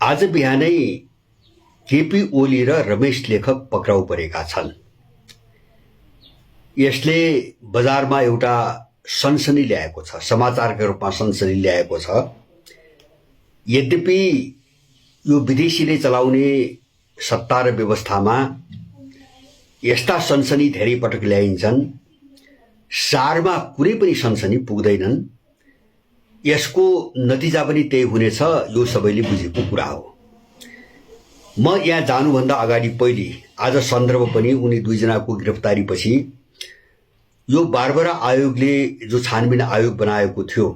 आज बिहानै केपी ओली र रमेश लेखक पक्राउ परेका छन्। यसले बजारमा एउटा सनसनी ल्याएको छ, समाचारका रूपमा सनसनी ल्याएको छ। यद्यपि यो विदेशीले चलाउने सत्ता र व्यवस्थामा यस्ता सनसनी धेरै पटक ल्याइन्छन्, सारमा कुनै पनि सनसनी पुग्दैनन्। यसको नतिजा पनि त्यही हुनेछ, यो सबैले बुझेको कुरा हो। म यहाँ जानुभन्दा अगाडि पहिले आज सन्दर्भ पनि उनी दुईजनाको गिरफ्तारीपछि यो बारबरा आयोगले जो छानबिन आयोग बनाएको थियो,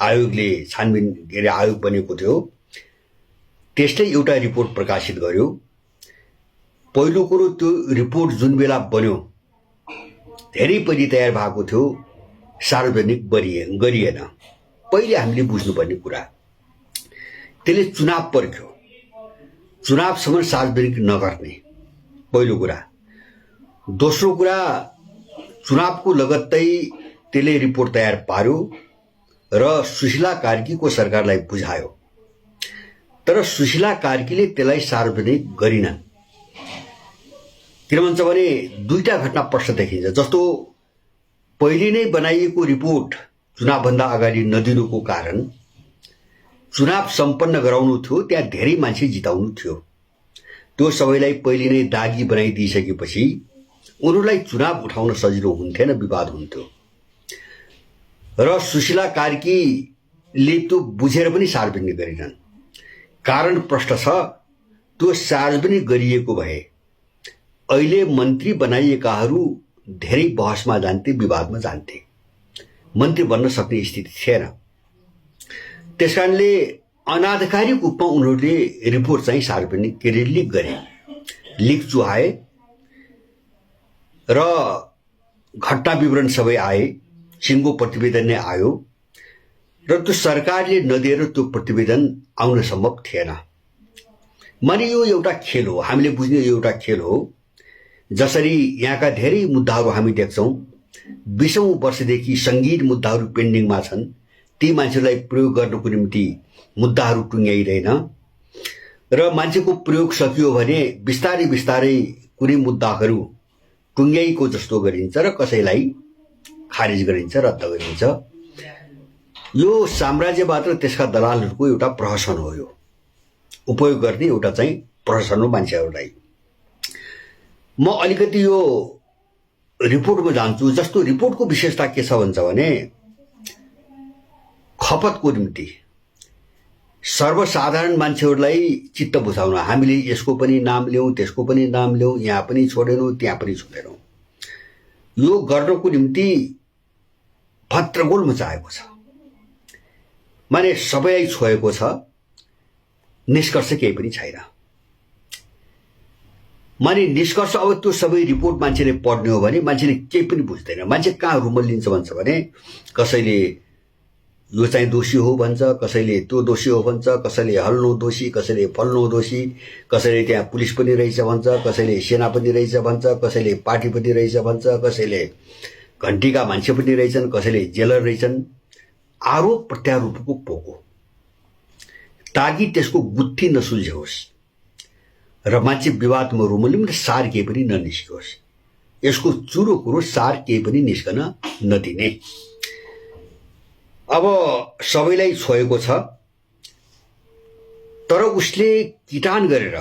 आयोगले छानबिन आयोग बनेको थियो, त्यसले एउटा रिपोर्ट प्रकाशित गर्यो। पहिलो कुरो, त्यो रिपोर्ट जुन बेला बन्यो धेरै पहिले तयार भएको थियो, सार्वजनिक गरिएन। पहिले हामीले बुझ्नुपर्ने कुरा, त्यसले चुनाव पर्ख्यो, चुनावसम्म सार्वजनिक नगर्ने पहिलो कुरा। दोस्रो कुरा, चुनावको लगत्तै त्यसले रिपोर्ट तयार पार्यो र सुशीला कार्कीको सरकारलाई बुझायो, तर सुशीला कार्कीले त्यसलाई सार्वजनिक गरिनन्। किन भन्छ भने दुईटा घटना प्रष्ट देखिन्छ। जस्तो पहिले नै बनाइएको रिपोर्ट चुनावभन्दा अगाडि नदिनुको कारण चुनाव सम्पन्न गराउनु थियो, त्यहाँ धेरै मान्छे जिताउनु थियो। त्यो सबैलाई पहिले नै दागी बनाइदिइसकेपछि उनीहरूलाई चुनाव उठाउन सजिलो हुन्थेन, विवाद हुन्थ्यो। र सुशीला कार्कीले त्यो बुझेर पनि सार्वजनिक गरिनन्। कारण प्रष्ट छ, त्यो सार्वजनिक गरिएको भए अहिले मन्त्री बनाइएकाहरू धेरै बहसमा जान्थे, विवादमा जान्थे, मन्त्री बन्न सक्ने स्थिति थिएन। त्यसकारणले अनाधिकारिक रूपमा उनीहरूले रिपोर्ट चाहिँ सार्वजनिक लिक गरे, लिक चुहाए र घटना विवरण सबै आए, सिंहको प्रतिवेदन नै आयो र त्यो सरकारले नदिएर त्यो प्रतिवेदन आउन सम्भव थिएन। माने यो एउटा खेल हो, हामीले बुझ्ने यो एउटा खेल हो। जसरी यहाँका धेरै मुद्दाहरू हामी देख्छौँ, 20औं वर्षदेखि सङ्गीत मुद्दाहरू पेन्डिङमा छन्, ती मान्छेलाई प्रयोग गर्नको निम्ति मुद्दाहरू टुङ्ग्याइँदैन र मान्छेको प्रयोग सकियो भने बिस्तारै बिस्तारै कुनै मुद्दाहरू टुङ्ग्याइको जस्तो गरिन्छ र कसैलाई खारिज गरिन्छ, रद्द गरिन्छ। यो साम्राज्यवाद र त्यसका दलालहरूको एउटा प्रहसन हो। यो उपयोग गर्ने एउटा चाहिँ प्रहसन हो मान्छेहरूलाई। म अलिकति यो रिपोर्टमा जान्छु। जस्तो रिपोर्टको विशेषता के छ भन्छ भने खपतको निम्ति सर्वसाधारण मान्छेहरूलाई चित्त बुझाउन हामीले यसको पनि नाम लियौँ, त्यसको पनि नाम लियौँ, यहाँ पनि छोडेनौँ, त्यहाँ पनि छोडेनौँ, यो गर्नको निम्ति भद्रगोल मचाएको छ। माने सबैलाई छोएको छ, निष्कर्ष केही पनि छैन। माने निष्कर्ष अब त्यो सबै रिपोर्ट मान्छेले पढ्ने हो भने मान्छेले केही पनि बुझ्दैन। मान्छे कहाँ रुमल लिन्छ भन्छ भने कसैले यो चाहिँ दोषी हो भन्छ, कसैले त्यो दोषी हो भन्छ, कसैले हल्लो दोषी, कसैले फल्लो दोषी, कसैले त्यहाँ पुलिस पनि रहेछ भन्छ, कसैले सेना पनि रहेछ भन्छ, कसैले पार्टी पनि रहेछ भन्छ, कसैले घन्टीका मान्छे पनि रहेछन्, कसैले जेलर रहेछन्। आरोप प्रत्यारोपको पोको, ताकि त्यसको गुत्थी नसुल्झोस् र मान्छे विवादमा रुमल्यौँ र सार केही पनि ननिस्कियोस्। यसको चुरो कुरो सार केही पनि निस्कन नदिने। अब सबैलाई छोएको छ, तर उसले किटान गरेर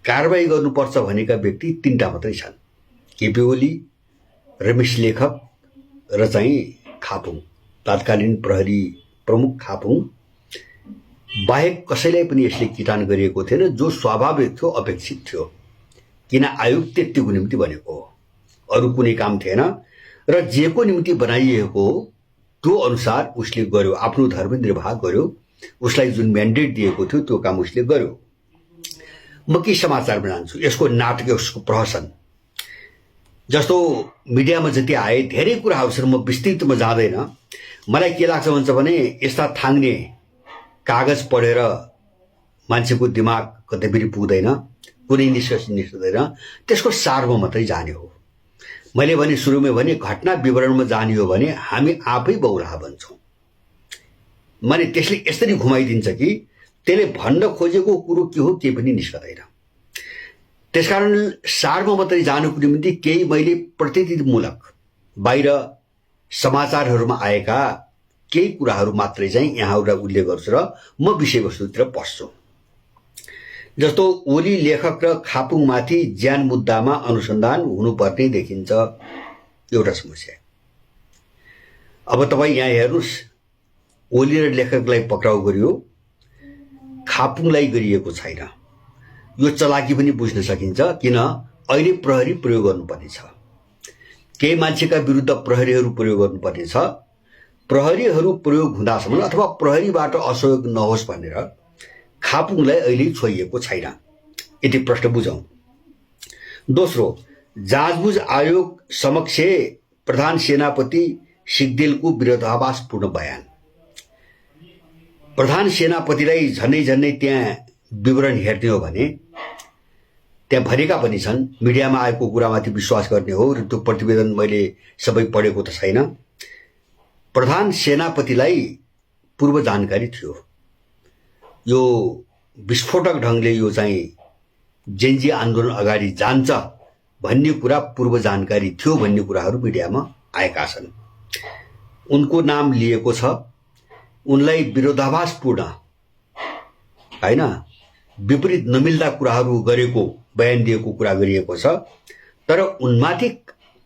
कारबाही गर्नुपर्छ भनेका व्यक्ति 3टा मात्रै छन्, केपी ओली, रमेश लेखक र चाहिँ खापुङ, तत्कालीन प्रहरी प्रमुख खापुङ बाहेक कसैलाई पनि यसले किटान गरिएको थिएन, जो स्वाभाविक थियो, अपेक्षित थियो। किन आयोग त्यतिको निम्ति बनेको हो, अरू कुनै काम थिएन र जेको निम्ति बनाइएको हो त्यो अनुसार उसले गर्यो, आफ्नो धर्म निर्वाह गर्यो। उसलाई जुन म्यान्डेट दिएको थियो त्यो काम उसले गर्यो। म के समाचारमा जान्छु, यसको नाटक, यसको प्रहसन। जस्तो मिडियामा जति आए धेरै कुराहरूसँग म विस्तृतमा जाँदैन। मलाई के लाग्छ भन्छ भने यस्ता थाङ्ने कागज पढेर मान्छेको दिमाग कतैपनि पुग्दैन, कुनै निष्कर्ष निस्कदैन, त्यसको सारमा मात्रै जाने हो। मैले भने सुरुमै भने घटना विवरणमा जाने हो भने हामी आफै बौलाहा बन्छौँ। माने त्यसले यसरी घुमाइदिन्छ कि त्यसले भन्न खोजेको कुरो के हो केही पनि निस्कदैन। त्यसकारण सारमा मात्रै जानुको निम्ति केही मैले प्रतिनिधिमूलक बाहिर समाचारहरूमा आएका केही कुराहरू मात्रै चाहिँ यहाँहरूलाई उल्लेख गर्छु र म विषयवस्तुतिर पस्छु। जस्तो ओली लेखक र खापुङमाथि ज्यान मुद्दामा अनुसन्धान हुनुपर्ने देखिन्छ, एउटा समस्या। अब तपाईँ यहाँ हेर्नुहोस्, ओली र लेखकलाई पक्राउ गरियो, खापुङलाई गरिएको छैन। यो चलाकी पनि बुझ्न सकिन्छ, किन अहिले प्रहरी प्रयोग गर्नुपर्ने छ, केही मान्छेका विरुद्ध प्रहरीहरू प्रयोग गर्नुपर्ने छ। प्रहरीहरू प्रयोग हुँदासम्म अथवा प्रहरीबाट असहयोग नहोस् भनेर खापुङलाई अहिले छोइएको छैन, यति प्रश्न बुझौँ। दोस्रो, जाँचबुझ आयोग समक्ष प्रधान सेनापति सिग्देलको विरोधाभासपूर्ण बयान। प्रधान सेनापतिलाई झन्नै त्यहाँ विवरण हेर्ने हो भने त्यहाँ भनेका पनि छन्, मिडियामा आएको कुरामाथि विश्वास गर्ने हो र त्यो प्रतिवेदन मैले सबै पढेको त छैन। प्रधान सेनापतिलाई पूर्व जानकारी थियो, यो विस्फोटक ढङ्गले यो चाहिँ जेन्जी आन्दोलन अगाडि जान्छ भन्ने कुरा पूर्व जानकारी थियो भन्ने कुराहरू मिडियामा आएका छन्। उनको नाम लिएको छ, उनलाई विरोधाभासपूर्ण हैन विपरीत नमिल्दा कुराहरू गरेको बयान दिएको कुरा गरिएको छ, तर उनमाथि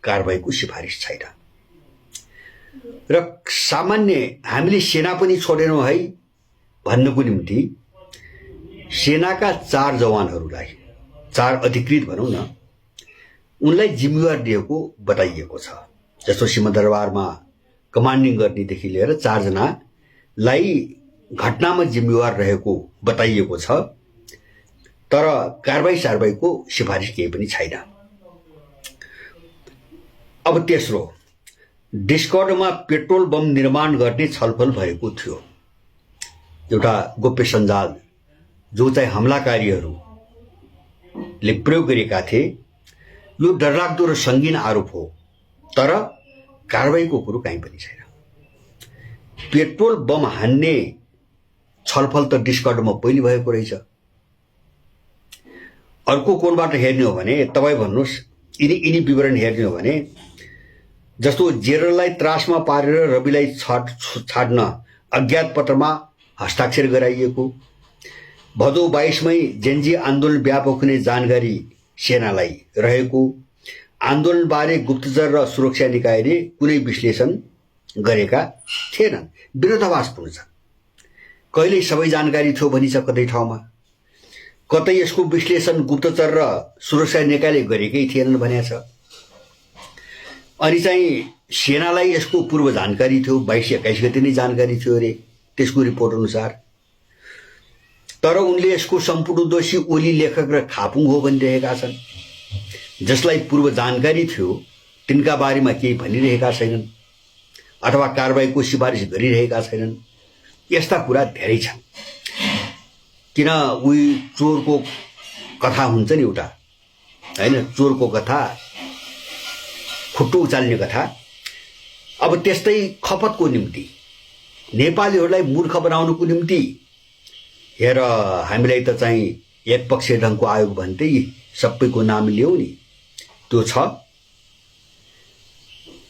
कारबाहीको सिफारिस छैन। र सामान्य हामीले सेना पनि छोडेनौँ है भन्नको निम्ति सेनाका 4 जवानहरूलाई, 4 अधिकृत भनौँ न, उनलाई जिम्मेवार दिएको बताइएको छ। जस्तो सिंहदरबारमा कमान्डिङ गर्नेदेखि लिएर 4 जनालाई घटनामा जिम्मेवार रहेको बताइएको छ, तर कारबाही सिफारिस केही पनि छैन। अब तेस्रो, डिस्कर्डमा पेट्रोल बम निर्माण गर्ने छलफल भएको थियो। एउटा गोप्य सञ्जाल जो चाहिँ हमलाकारीहरूले प्रयोग गरेका थिए। यो डरलाग्दो र सङ्गीन आरोप हो, तर कारबाहीको कुरो कहीँ पनि छैन। पेट्रोल बम हान्ने छलफल त डिस्कर्डमा पहिले भएको रहेछ। अर्को कोणबाट हेर्ने हो भने तपाईँ भन्नुहोस्, यिनी विवरण हेर्ने हो भने जस्तो जेरललाई त्रासमा पारेर रविलाई छाड्न अज्ञात पत्रमा हस्ताक्षर गराइएको, भदौ 22 मै जेन्जी आन्दोलन व्यापक हुने जानकारी सेनालाई रहेको, आन्दोलनबारे गुप्तचर र सुरक्षा निकायले कुनै विश्लेषण गरेका थिएनन्, विरोधाभासपूर्ण छ। कहिल्यै सबै जानकारी थियो भनिन्छ कतै ठाउँमा, कतै यसको विश्लेषण गुप्तचर र सुरक्षा निकायले गरेकै थिएनन् भनेको छ। अनि चाहिँ सेनालाई यसको पूर्व जानकारी थियो, 22-21 गते नै जानकारी थियो अरे त्यसको रिपोर्ट अनुसार, तर उनले यसको सम्पूर्ण दोषी ओली लेखक र खापुङ हो भनिरहेका छन्। जसलाई पूर्व जानकारी थियो तिनका बारेमा केही भनिरहेका छैनन् अथवा कारबाहीको सिफारिस गरिरहेका छैनन्। यस्ता कुरा धेरै छन्। किन उही चोरको कथा हुन्छ नि एउटा, हैन, चोरको कथा, खुट्टो उचाल्ने कथा। अब त्यस्तै खपतको निम्ति, नेपालीहरूलाई मूर्ख बनाउनुको निम्ति हेर हामीलाई त चाहिँ एकपक्षीय ढङ्गको आयोग भन्दै सबैको नाम ल्याउ नि, त्यो छ,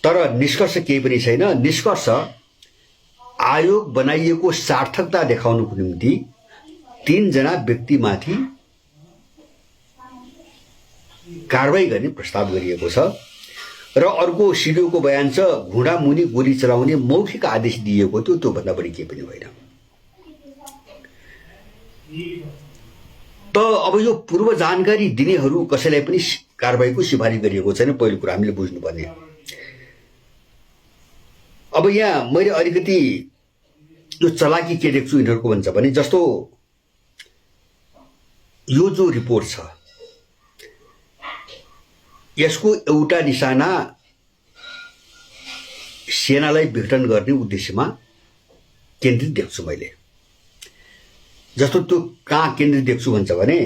तर निष्कर्ष केही पनि छैन। निष्कर्ष आयोग बनाइएको सार्थकता देखाउनुको निम्ति 3 जना व्यक्तिमाथि कारबाही गर्ने प्रस्ताव गरिएको छ र अर्को सिडिओको बयान छ, घुँडा मुनि गोली चलाउने मौखिक आदेश दिएको थियो, त्यो भन्दा बढी केही पनि होइन। त अब यो पूर्व जानकारी दिनेहरू कसैलाई पनि कारबाहीको सिफारिस गरिएको छैन, पहिलो कुरा हामीले बुझ्नुपर्ने। अब यहाँ मैले अलिकति यो चलाकी के देख्छु यिनीहरूको भन्छ भने, जस्तो यो जो रिपोर्ट छ यसको एउटा निशाना सेनालाई विघटन गर्ने उद्देश्यमा केन्द्रित देख्छु मैले। जस्तो त्यो कहाँ केन्द्रित देख्छु भन्छ भने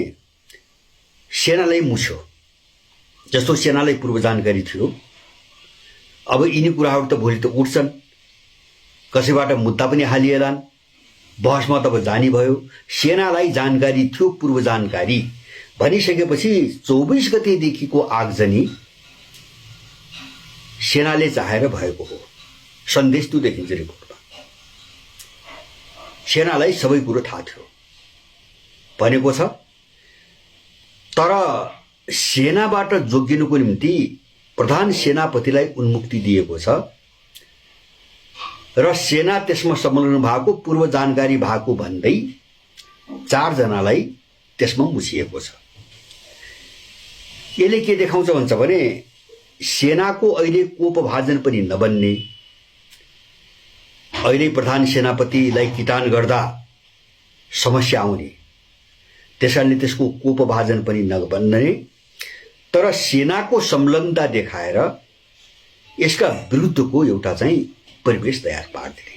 सेनालाई मुछ्यो। जस्तो सेनालाई पूर्व जानकारी थियो, अब यिनी कुराहरू त भोलि त उठ्छन्, कसैबाट मुद्दा पनि हालिएलान्, बहसमा तब जानी भयो। सेनालाई जानकारी थियो, पूर्व जानकारी भनिसकेपछि 24 गतेदेखिको आगजनी सेनाले चाहेर भएको हो। सन्देश त्यो देखिन्छ रिपोर्टमा। सेनालाई सबै कुरो थाहा थियो भनेको छ। तर सेनाबाट जोगिनुको निम्ति प्रधान सेनापतिलाई उन्मुक्ति दिएको छ र सेना त्यसमा संलग्न भएको, पूर्व जानकारी भएको भन्दै 4 जनालाई त्यसमा मुछिएको छ। यसले के देखाउँछ भन्छ भने सेनाको अहिले कोपभाजन पनि नबन्ने, अहिले प्रधान सेनापतिलाई किटान गर्दा समस्या आउने, त्यसैले त्यसको कोपभाजन पनि नबन्ने, तर सेनाको संलग्नता देखाएर यसका विरुद्धको एउटा चाहिँ परिवेश तयार पार्दिने,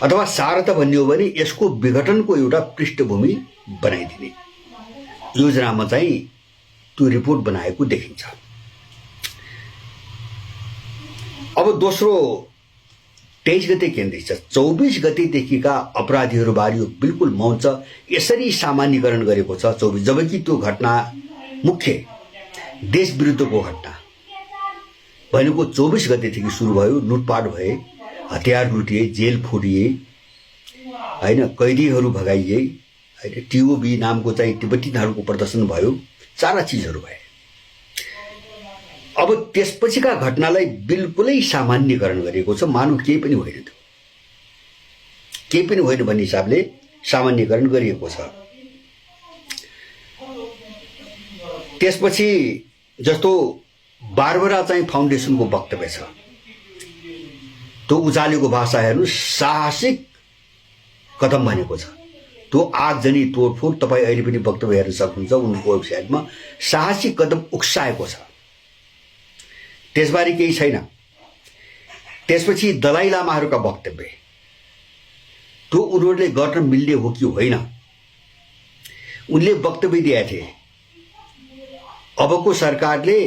अथवा सारता भन्ने हो भने यसको विघटनको एउटा पृष्ठभूमि बनाइदिने योजनामा चाहिँ त्यो रिपोर्ट बनाएको देखिन्छ। अब दोस्रो 23 गते केन्द्रित छ। 24 गतेदेखिका अपराधीहरूबारे यो बिल्कुल मौन छ। यसरी सामान्यीकरण गरेको छ 24, जबकि त्यो घटना मुख्य देश विरुद्धको घटना भनेको 24 गतेदेखि सुरु भयो। लुटपाट भए, हतियार लुटिए, जेल फोडिए, हैन, कैदीहरू भगाइए, हैन, टिओबी नामको चाहिँ तिब्बतीहरूको प्रदर्शन भयो, सारा चिजहरू भए। अब त्यसपछिका घटनालाई बिल्कुलै सामान्यीकरण गरेको छ, मानव केही पनि होइन, त्यो केही पनि होइन भन्ने हिसाबले सामान्यीकरण गरिएको छ। त्यसपछि जस्तो बारबरा चाहिँ फाउन्डेसनको वक्तव्य छ, त्यो उचालेको भाषा हेर्नु, साहसिक कदम भनेको छ। त्यो आगजनी तोडफोड तपाईँ अहिले पनि वक्तव्य हेर्न सक्नुहुन्छ उनको वेबसाइटमा। साहसिक कदम उक्साएको छ, त्यसबारे केही छैन। त्यसपछि दलाई लामाहरूका वक्तव्य, त्यो उनीहरूले गर्न मिल्ने हो कि होइन, उनले वक्तव्य दिएका थिए अबको सरकारले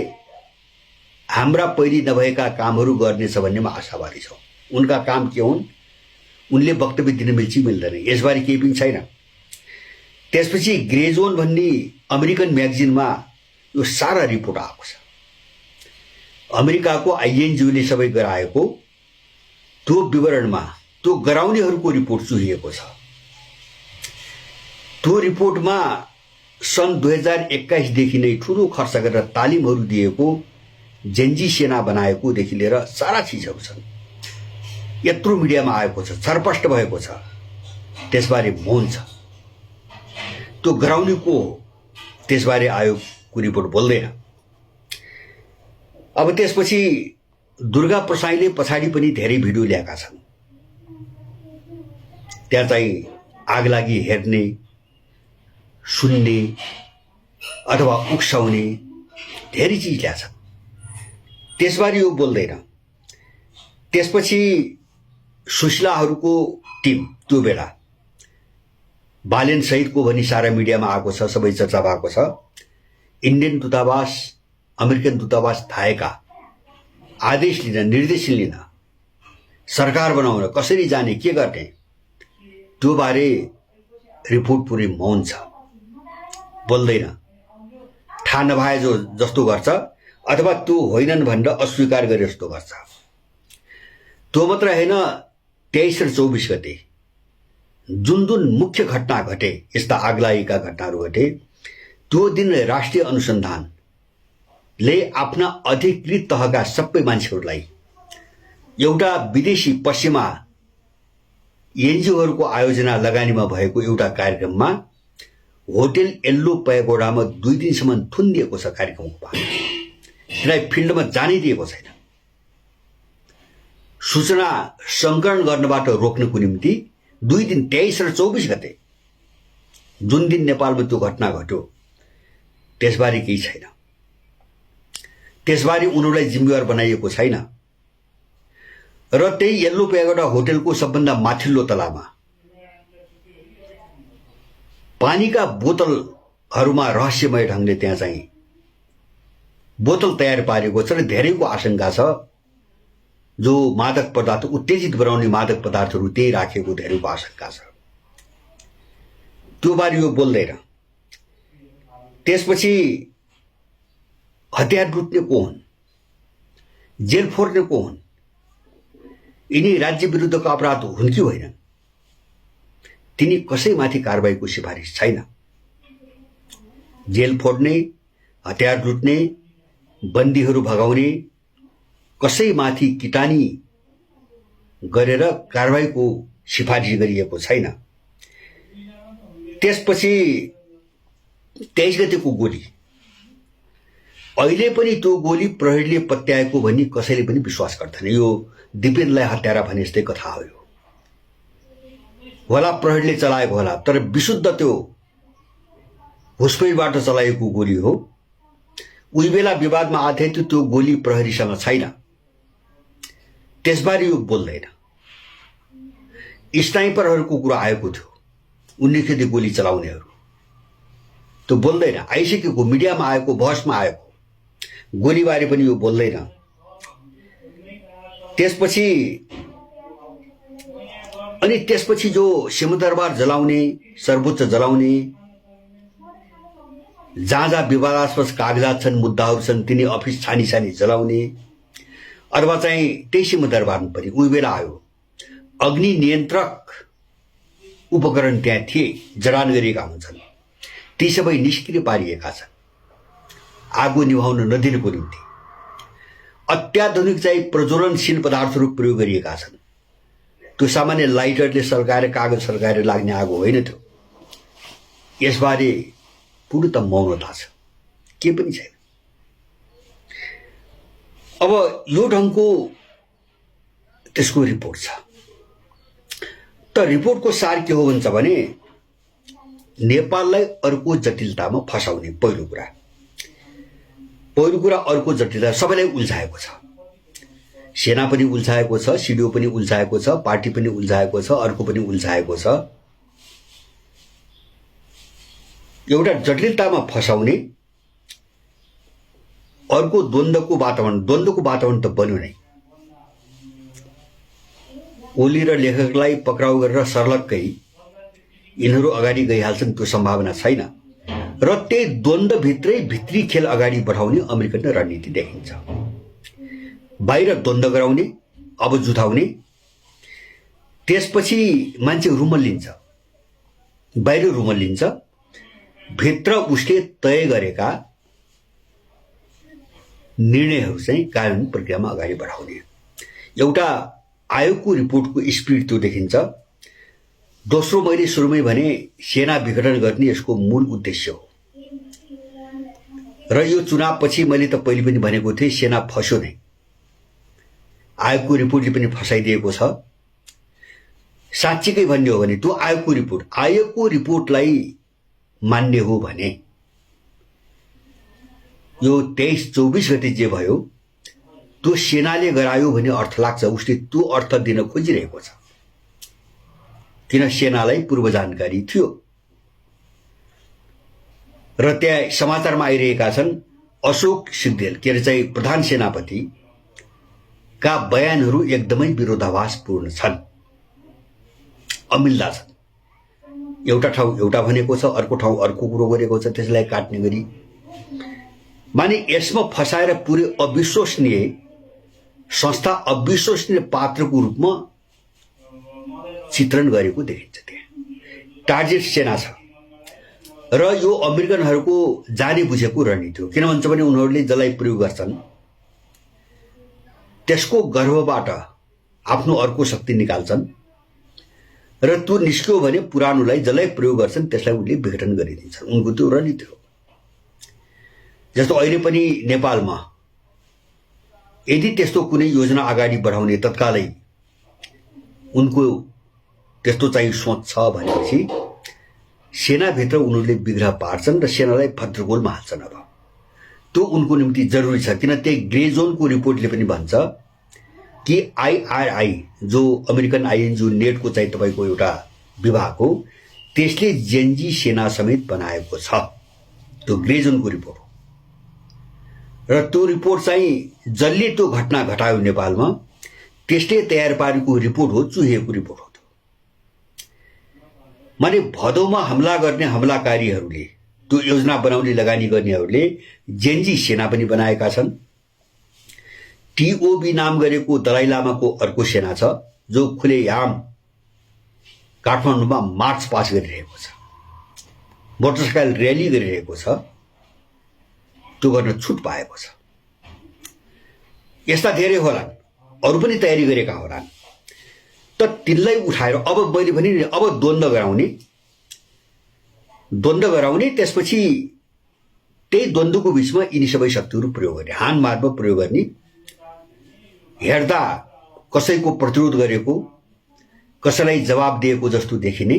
हाम्रा पहिले नभएका कामहरू गर्नेछ भन्नेमा आशावादी छौँ। उनका काम के हुन् उनले वक्तव्य दिन मिल्छ मिल्दैन, यसबारे केही पनि छैन। त्यसपछि ग्रे जोन भन्ने अमेरिकन म्यागजिनमा यो सारा रिपोर्ट आएको छ। अमेरिकाको आइएनजिओले सबै गराएको त्यो विवरणमा त्यो गराउनेहरूको रिपोर्ट चुहिएको छ। त्यो रिपोर्टमा सन् 2021 देखि नै ठुलो खर्च गरेर तालिमहरू दिएको, जेन्जी सेना बनाएकोदेखि लिएर सारा चिजहरू छन्। यत्रो मिडियामा आएको छ, छरपष्ट भएको छ, त्यसबारे मौन छ। त्यो गराउने को हो, त्यसबारे आयोगको रिपोर्ट बोल्दैन। अब त्यसपछि दुर्गा प्रसाईले पछाडि पनि धेरै भिडियो ल्याएका छन्। त्यहाँ चाहिँ आगलागी हेर्ने, सुन्ने अथवा उक्साउने धेरै चिज ल्याएछन्, त्यसबारे यो बोल्दैन। त्यसपछि सुशीलाहरूको टिम त्यो बेला बालेन सहितको भनी सारा मिडियामा आएको छ, सबै चर्चा भएको छ। इन्डियन दूतावास, अमेरिकन दूतावास थाएका आदेश लिन, निर्देशन लिन, सरकार बनाउन कसरी जाने, के गर्ने, त्यो बारे रिपोर्ट पुरै मौन छ, बोल्दैन। थाहा नभए जस्तो गर्छ अथवा त्यो होइनन् भनेर अस्वीकार गरे जस्तो गर्छ। त्यो मात्र होइन, 23 र 24 गते जुन जुन मुख्य घटना घटे, यस्ता आगलागीका घटनाहरू घटे, त्यो दिन राष्ट्रिय अनुसन्धानले आफ्ना अधिकृत तहका सबै मान्छेहरूलाई एउटा विदेशी पश्चिमा एनजिओहरूको आयोजना लगानीमा भएको एउटा कार्यक्रममा होटल येल्लो पैगोडामा 2 दिनसम्म थुनिएको छ। कार्यक्रमको भाग त्यसलाई फिल्डमा जानै दिएको छैन। सूचना सङ्कलन गर्नबाट रोक्नको निम्ति 2 दिन 23 र 24 गते जुन दिन नेपालमा त्यो घटना घट्यो त्यसबारे केही छैन, त्यसबारे उनीहरूलाई जिम्मेवार बनाइएको छैन। र त्यही येल्लो पैगोडा होटलको सबभन्दा माथिल्लो तलामा पानीका बोतलहरूमा रहस्यमय ढङ्गले त्यहाँ चाहिँ बोतल तयार पारेको छ र धेरैको आशंका छ जो मादक पदार्थ उत्तेजित बनाउने मादक पदार्थहरू त्यही राखेको धेरैको आशंका छ। त्यो बारे यो बोल्दैन। त्यसपछि हतियार लुट्ने को हुन्, जेल फोर्ने को हुन्, यिनी राज्य विरुद्धको अपराध हुन् कि होइन? तिनी कसैमाथि कारबाहीको सिफारिस छैन। जेल फोड्ने, हतियार लुट्ने, बन्दीहरू भगाउने, कसैमाथि किटानी गरेर कारबाहीको सिफारिस गरिएको छैन। त्यसपछि 23 गतेको गोली, अहिले पनि त्यो गोली प्रहरीले पत्याएको भन्ने कसैले पनि विश्वास गर्दैन। यो दिपेनलाई हत्यारा भने जस्तै कथा हो। यो होला प्रहरीले चलाएको होला, तर विशुद्ध त्यो घुसपैठबाट चलाएको गोली हो। उही बेला विवादमा आथे त्यो गोली प्रहरीसँग छैन। त्यसबारे यो बोल्दैन। स्नाइपरहरूको कुरा आएको थियो, उनले खेती गोली चलाउनेहरू, त्यो बोल्दैन। आइसकेको मिडियामा आएको, बहसमा आएको गोलीबारे पनि यो बोल्दैन। त्यसपछि जो सिंहदरबार जलाउने, सर्वोच्च जलाउने, जहाँ जहाँ विवादास्पद कागजात छन्, मुद्दाहरू छन्, तिनी अफिस छानी छानी जलाउने, अथवा चाहिँ त्यही सिंहदरबारमा पनि उही बेला आयो। अग्नि नियन्त्रक उपकरण त्यहाँ थिए, जडान गरिएका हुन्छन्, ती सबै निष्क्रिय पारिएका छन् आगो निभाउन नदिनको निम्ति। अत्याधुनिक चाहिँ प्रज्वलनशील पदार्थहरू प्रयोग गरिएका छन्। त्यो सामान्य लाइटरले सल्काएर, कागज सल्काएर लाग्ने आगो होइन त्यो। यसबारे पूर्ण मौनता छ, के पनि छैन। अब यो ढङ्गको त्यसको रिपोर्ट छ। त रिपोर्टको सार के हो भन्छ भने नेपाललाई अर्को जटिलतामा फसाउने। पहिलो कुरा अर्को जटिलता सबैलाई उल्झाएको छ। सेना पनि उल्झाएको छ, सिडिओ पनि उल्झाएको छ, पार्टी पनि उल्झाएको छ, अर्को पनि उल्झाएको छ। एउटा जटिलतामा फसाउने, अर्को द्वन्द्वको वातावरण त बन्यो नै। ओली र लेखकलाई पक्राउ गरेर सर्लक्कै यिनीहरू अगाडि गइहाल्छन्, त्यो सम्भावना छैन। र त्यही द्वन्द्वभित्रै भित्री खेल अगाडि बढाउने अमेरिकन रणनीति देखिन्छ। बाहिर द्वन्द्व गराउने, अब जुधाउने, त्यसपछि मान्छे रुमल्लिन्छ, बाहिर रुमल्लिन्छ, भित्र उसले तय गरेका निर्णयहरू चाहिँ कानुनी प्रक्रियामा अगाडि बढाउने। एउटा आयोगको रिपोर्टको स्पिड त्यो देखिन्छ। दोस्रो, मैले सुरुमै भने सेना विघटन गर्ने यसको मूल उद्देश्य हो। र यो चुनावपछि मैले त पहिले पनि भनेको थिएँ, सेना फस्यो नै। आयोगको रिपोर्टले पनि फसाइदिएको छ। साँच्चीकै भन्ने हो भने त्यो आयोगको रिपोर्टलाई मान्ने हो भने यो 23-24 गते जे भयो त्यो सेनाले गरायो भन्ने अर्थ लाग्छ। उसले त्यो अर्थ दिन खोजिरहेको छ, किन सेनालाई पूर्व जानकारी थियो। र त्यहाँ समाचारमा आइरहेका छन् अशोक सिग्देल के अरे चाहिँ प्रधान सेनापति का बयानहरू एकदमै विरोधाभासपूर्ण छन्, अमिल्दा छन्। एउटा ठाउँ एउटा भनेको छ, अर्को ठाउँ अर्को कुरो गरेको छ, त्यसलाई काट्ने गरी। माने यसमा फसाएर पुरै अविश्वसनीय संस्था, अविश्वसनीय पात्रको रूपमा चित्रण गरेको देखिन्छ। त्यहाँ टार्गेट सेना छ र यो अमेरिकनहरूको जाने बुझेको रणनीति हो। किन भन्छ भने उनीहरूले जसलाई प्रयोग गर्छन् त्यसको गर्भबाट आफ्नो अर्को शक्ति निकाल्छन् र त्यो निस्क्यो भने पुरानोलाई जसलाई प्रयोग गर्छन् त्यसलाई उनले विघटन गरिदिन्छन्। उनको त्यो रणनीति हो। जस्तो अहिले पनि नेपालमा यदि त्यस्तो कुनै योजना अगाडि बढाउने तत्कालै उनको त्यस्तो चाहिँ सोच छ भनेपछि सेनाभित्र उनीहरूले विग्रह पार्छन् र सेनालाई भद्रगोलमा हाल्छन्। अब त्यो उनको निम्ति जरुरी छ। किन त्यही ग्रे जोनको रिपोर्टले पनि भन्छ कि IRI जो अमेरिकन ING नेटको चाहिँ तपाईँको एउटा विभाग हो, त्यसले जेनजी सेना समेत बनाएको छ। त्यो ग्रे जोनको रिपोर्ट हो। र त्यो रिपोर्ट चाहिँ जसले त्यो घटना घटायो नेपालमा त्यसले तयार पारेको रिपोर्ट हो, चुहिएको रिपोर्ट हो। माने भदौमा हमला गर्ने हमलाकारीहरूले, त्यो योजना बनाउने लगानी गर्नेहरूले जेन्जी सेना पनि बनाएका छन्। टिओबी नाम गरेको दलाइ लामाको अर्को सेना छ, जो खुलेआम काठमाडौँमा मार्च पास गरिरहेको छ, मोटरसाइकल र्याली गरिरहेको छ, त्यो गर्न छुट पाएको छ। यस्ता धेरै होलान्, अरू पनि तयारी गरेका होलान्। त तिनलाई उठाएर अब मैले भने अब द्वन्द्व गराउने, त्यसपछि त्यही द्वन्द्वको बीचमा यिनी सबै शक्तिहरू प्रयोग गर्ने, हानमारमा प्रयोग गर्ने, हेर्दा कसैको प्रतिरोध गरेको, कसैलाई जवाब दिएको जस्तो देखिने,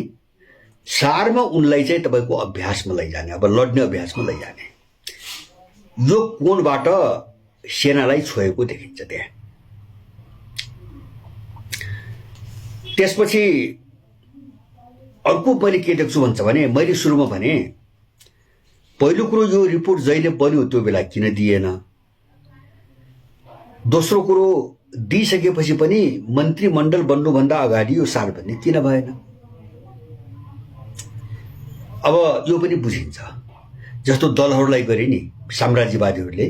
सारमा उनलाई चाहिँ तपाईको अभ्यासमा लैजाने, अब लड्ने अभ्यासमा लैजाने, यो कोणबाट सेनालाई छोएको देखिन्छ त्यहाँ। त्यसपछि अर्को मैले के देख्छु भन्छ भने, मैले सुरुमा भने पहिलो कुरो यो रिपोर्ट जहिले बन्यो त्यो बेला किन दिएन, दोस्रो कुरो दिइसकेपछि पनि मन्त्रीमण्डल बन्नुभन्दा अगाडि यो सार्वजनिक किन भएन। अब यो पनि बुझिन्छ, जस्तो दलहरूलाई गरे नि साम्राज्यवादीहरूले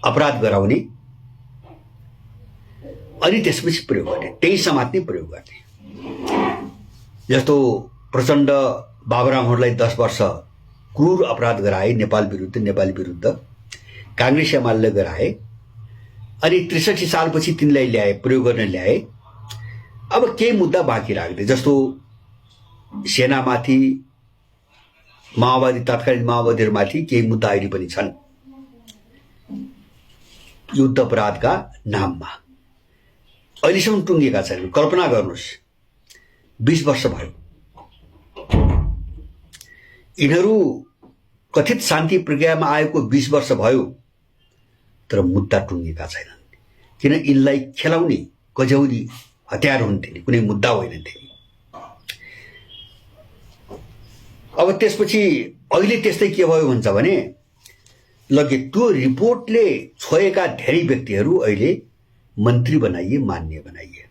अपराध गराउने अनि त्यसपछि प्रयोग गर्ने, त्यही समात्ने प्रयोग गर्ने। जस्तो प्रचण्ड बाबुरामहरूलाई 10 वर्ष क्रूर अपराध गराए नेपाली विरुद्ध, काङ्ग्रेस एमाले गराए, अनि 63 सालपछि तिनलाई ल्याए, प्रयोग गर्न ल्याए। अब केही मुद्दा बाँकी राख्दै, जस्तो सेनामाथि, माओवादी, तत्कालीन माओवादीहरूमाथि केही मुद्दा अहिले पनि छन् युद्ध अपराधका नाममा, अहिलेसम्म टुङ्गिएका छैनन्। कल्पना गर्नुहोस्, 20 वर्ष भयो, यिनीहरू कथित शान्ति प्रक्रियामा आएको 20 वर्ष भयो, तर मुद्दा टुङ्गिएका छैनन्। किन? यिनलाई खेलाउने कज्याउने हतियार हुन्थे, कुनै मुद्दा होइनथे। अब त्यसपछि अहिले त्यस्तै के भयो भन्छ भने, लगे त्यो रिपोर्टले छोएका धेरै व्यक्तिहरू अहिले मन्त्री बनाइए, मान्य बनाइए।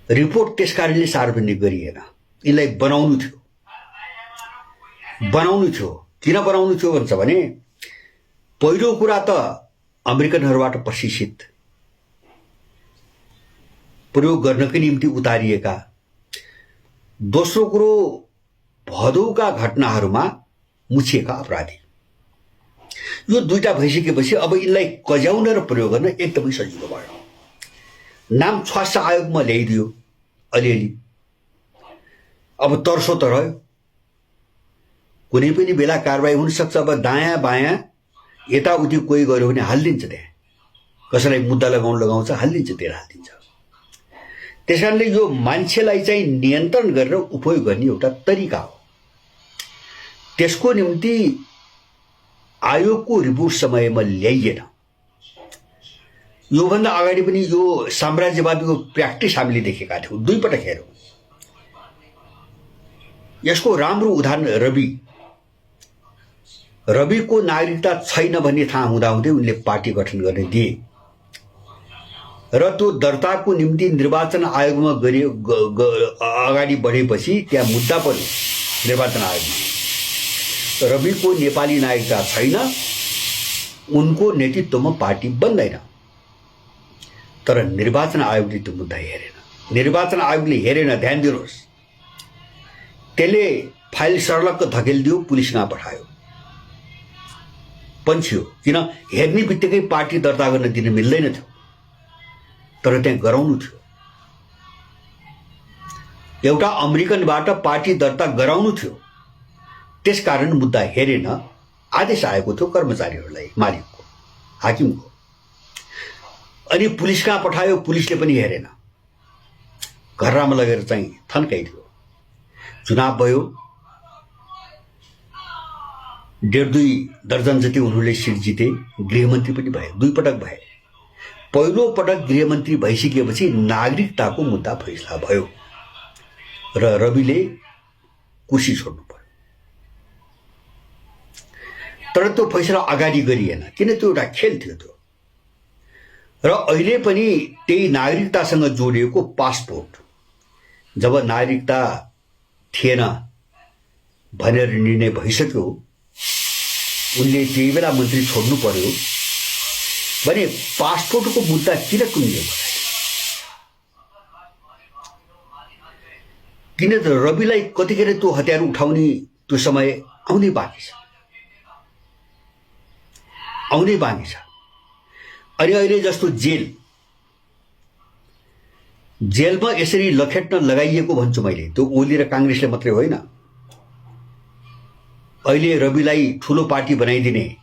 रिपोर्ट त्यसकारणले सार्वजनिक गरिएन, यिनलाई बनाउनु थियो। किन बनाउनु थियो भन्छ भने, पहिलो कुरा त अमेरिकनहरूबाट प्रशिक्षित, प्रयोग गर्नकै निम्ति उतारिएका, दोस्रो कुरो भदौका घटनाहरूमा मुछिएका अपराधी। यो दुईटा भइसकेपछि अब यिनलाई कज्याउन र प्रयोग गर्न एकदमै सजिलो भयो। नाम स्वास्थ्य आयोगमा ल्याइदियो अलिअलि, अब तर्सो त रह्यो, कुनै पनि बेला कारबाही हुन सक्छ। अब दायाँ बायाँ यताउति कोही गर्यो भने हालिदिन्छ, त्यहाँ कसैलाई मुद्दा लगाउँछ, हालिदिन्छ, त्यहाँ हालिदिन्छ। त्यसकारणले यो मान्छेलाई चाहिँ नियन्त्रण गरेर उपयोग गर्ने एउटा तरिका हो। त्यसको निम्ति आयोगको रिपोर्ट समयमा ल्याइएन। योभन्दा अगाडि पनि यो साम्राज्यवादीको प्र्याक्टिस हामीले देखेका थियौँ, 2 पटक हेरौँ। यसको राम्रो उदाहरण रविको नागरिकता छैन भन्ने थाहा हुँदाहुँदै उनले पार्टी गठन गर्ने दिए र त्यो दर्ताको निम्ति निर्वाचन आयोगमा अगाडि बढेपछि त्यहाँ मुद्दा पर्यो निर्वाचन आयोगमा। रविको नेपाली नागरिकता छैन, उनको नेतृत्वमा पार्टी बन्दैन। तर निर्वाचन आयोगले त्यो मुद्दा हेरेन। निर्वाचन आयोगले हेरेन, ध्यान दिनुहोस्। त्यसले फाइल सर्लक्क धकेलिदियो, पुलिसमा पठायो, पन्छियो। किन? हेर्ने बित्तिकै पार्टी दर्ता गर्न दिन मिल्दैन थियो, तर त्यहाँ गराउनु थियो। एउटा अमेरिकनबाट पार्टी दर्ता गराउनु थियो, त्यसकारण मुद्दा हेरेन। आदेश आएको थियो कर्मचारीहरूलाई, मालिकको, हाकिमको, अनि पुलिसमा पठायो, पुलिसले पनि हेरेन, घरमा लगेर चाहिँ थन्काइदियो। चुनाव भयो, 1.5-2 दर्जन जति उनीहरूले सिट जिते, गृहमन्त्री पनि भए, 2 पटक भए। पहिलो पटक गृहमन्त्री भइसकेपछि नागरिकताको मुद्दा फैसला भयो र रविले कुर्सी छोड्नु पर्यो। तर त्यो फैसला अगाडि गरिएन, किन? त्यो एउटा खेल थियो त्यो। र अहिले पनि त्यही नागरिकतासँग जोडिएको पासपोर्ट जब नागरिकता थिएन भनेर निर्णय भइसक्यो उनले त्यही बेला मन्त्री छोड्नु पर्यो भने पासपोर्टको मुद्दा किन टुङ्गिएको छैन? किन त रविलाई कतिखेर त्यो हतियार उठाउने त्यो समय आउनै बाँकी छ अनि अहिले जस्तो जेलमा यसरी लखेट्न लगाइएको भन्छु मैले। त्यो ओली र काङ्ग्रेसले मात्रै होइन, अहिले रविलाई ठुलो पार्टी बनाइदिने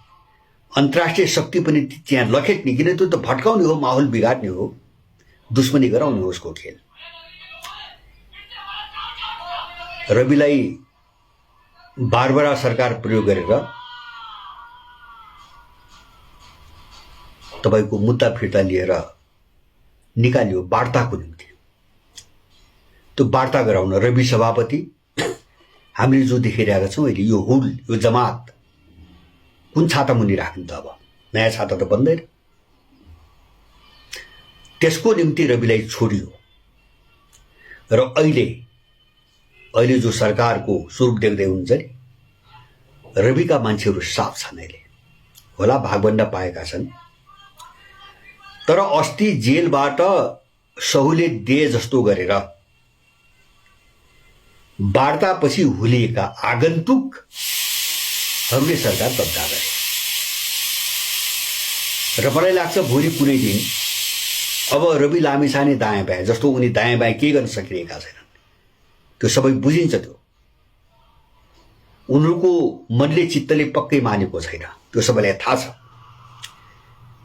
अन्तर्राष्ट्रिय शक्ति पनि त्यहाँ लखेट्ने, किन त्यो त भट्काउने हो, माहौल बिगार्ने हो, दुश्मनी गराउने हो उसको खेल। रविलाई बारबारा सरकार प्रयोग गरेर तपाईको मुद्दा फिर्ता लिएर निकालियो वार्ताको निम्ति। त्यो वार्ता गराउन रवि सभापति हामीले जो देखिरहेका छौँ अहिले यो हुल यो जमात कुन छाता मुनि राख्ने त? अब नयाँ छाता त बन्दैन। त्यसको निम्ति रविलाई छोडियो र अहिले जो सरकारको स्वरूप देख्दै हुन्छ नि रविका मान्छेहरू साफ छन्, अहिले होला भागभण्डा पाएका छन्, तर अस्ति जेलबाट सहुलियत दिए जस्तो गरेर वार्तापछि हुलिएका आगन्तुकहरूले सरकार कब्जा गरे र मलाई लाग्छ भोलि कुनै दिन अब रवि लामिछाने दायाँ बायाँ जस्तो उनी दायाँ बायाँ केही गर्न सकिरहेका छैनन्। त्यो सबै बुझिन्छ। त्यो उनीहरूको मनले चित्तले पक्कै मानेको छैन, त्यो सबैलाई थाहा छ।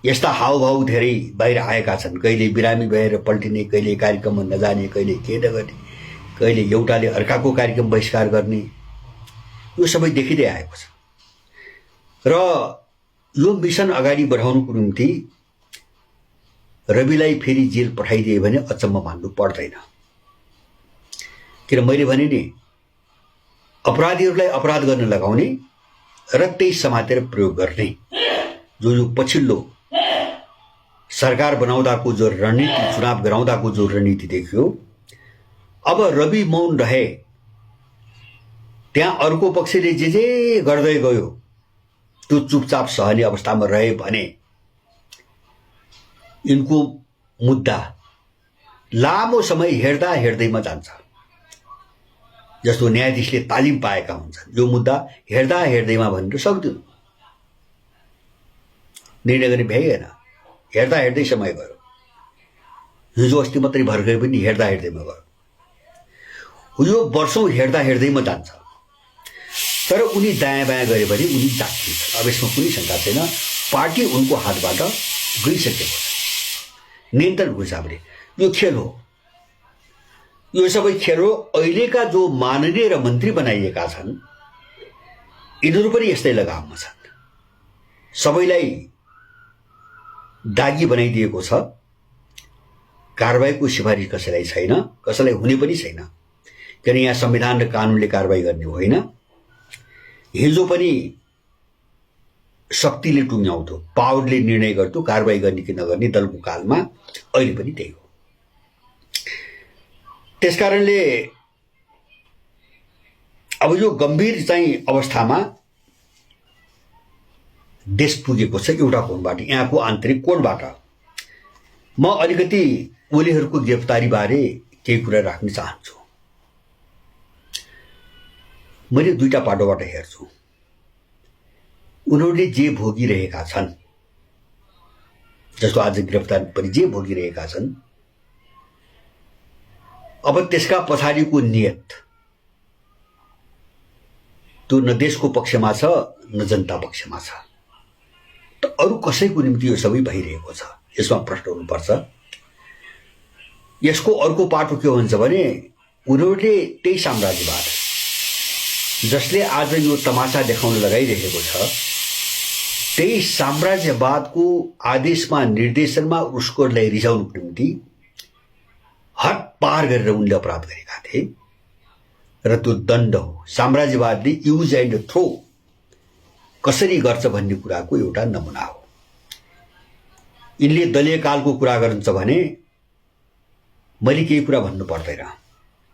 यस्ता हावभाव धेरै बाहिर आएका छन्, कहिले बिरामी भएर पल्टिने, कहिले कार्यक्रममा नजाने, कहिले के नगर्ने, कहिले एउटाले अर्काको कार्यक्रम बहिष्कार गर्ने, यो सबै देखिँदै आएको छ। र यो मिसन अगाडि बढाउनुको निम्ति रविलाई फेरि जेल पठाइदिए भने अचम्म मान्नु पर्दैन। किन मैले भने नि अपराधीहरूलाई अपराध गर्न लगाउने र त्यही समातेर प्रयोग गर्ने जो पछिल्लो सरकार बनाउँदाको जो रणनीति, चुनाव गराउँदाको जो रणनीति देखियो, अब रवि मौन रहे, त्यहाँ अर्को पक्षले जे गर्दै गयो त्यो चुपचाप सहने अवस्थामा रहे भने यिनको मुद्दा लामो समय हेर्दैमा जान्छ। जस्तो न्यायाधीशले तालिम पाएका हुन्छन्, यो मुद्दा हेर्दैमा भनेर सक्दैन, निर्णय गर्ने भ्याइएन, हेर्दै समय गयो। हिजो अस्ति मात्रै भर्खरै पनि हेर्दैमा गयो, यो वर्षौं हेर्दैमा जान्छ। तर उनी दायाँ बायाँ गरे भने उनी जाग्छन्, अब यसमा कुनै शङ्का छैन। पार्टी उनको हातबाट गइसकेको छ नियन्त्रणको हिसाबले। यो खेल हो, यो सबै खेल हो। अहिलेका जो माननीय र मन्त्री बनाइएका छन् यिनीहरू पनि यस्तै लगाममा छन्, सबैलाई दागी बनाइदिएको छ। कारबाहीको सिफारिस कसैलाई छैन, कसैलाई हुने पनि छैन, किन यहाँ संविधान र कानुनले कारबाही गर्ने होइन। हिजो पनि शक्तिले टुङ्ग्याउँथ्यो, पावरले निर्णय गर्थ्यो कारबाही गर्ने कि नगर्ने दलको कालमा, अहिले पनि त्यही हो। त्यसकारणले अब यो गम्भीर चाहिँ अवस्थामा देश पुगेको छ एउटा कोणबाट, यहाँको आन्तरिक कोणबाट। म अलिकति ओलीहरूको गिरफ्तारी बारे केही कुरा राख्न चाहन्छु। मैले दुईटा पाटोबाट हेर्छु। उनीहरूले जे भोगिरहेका छन्, जस्तो आज गिरफ्तारी पनि जे भोगिरहेका छन्, अब त्यसका पछाडिको नियत त्यो न देशको पक्षमा छ न जनता पक्षमा छ। त अरू कसैको निम्ति यो सबै भइरहेको छ, यसमा प्रश्न हुनुपर्छ। यसको अर्को पाटो के हुन्छ भने उनीहरूले त्यही साम्राज्यवाद जसले आज यो तमासा देखाउन लगाइरहेको छ, त्यही साम्राज्यवादको आदेशमा निर्देशनमा उसकोलाई रिझाउनुको निम्ति हद पार गरेर उनले अपराध गरेका थिए र त्यो दण्ड हो। साम्राज्यवादले युज एन्ड थ्रो कसरी गर्छ भन्ने कुराको एउटा नमुना हो। यिनले दलीय कालको कुरा गर्नुहुन्छ भने मैले केही कुरा भन्नु पर्दैन।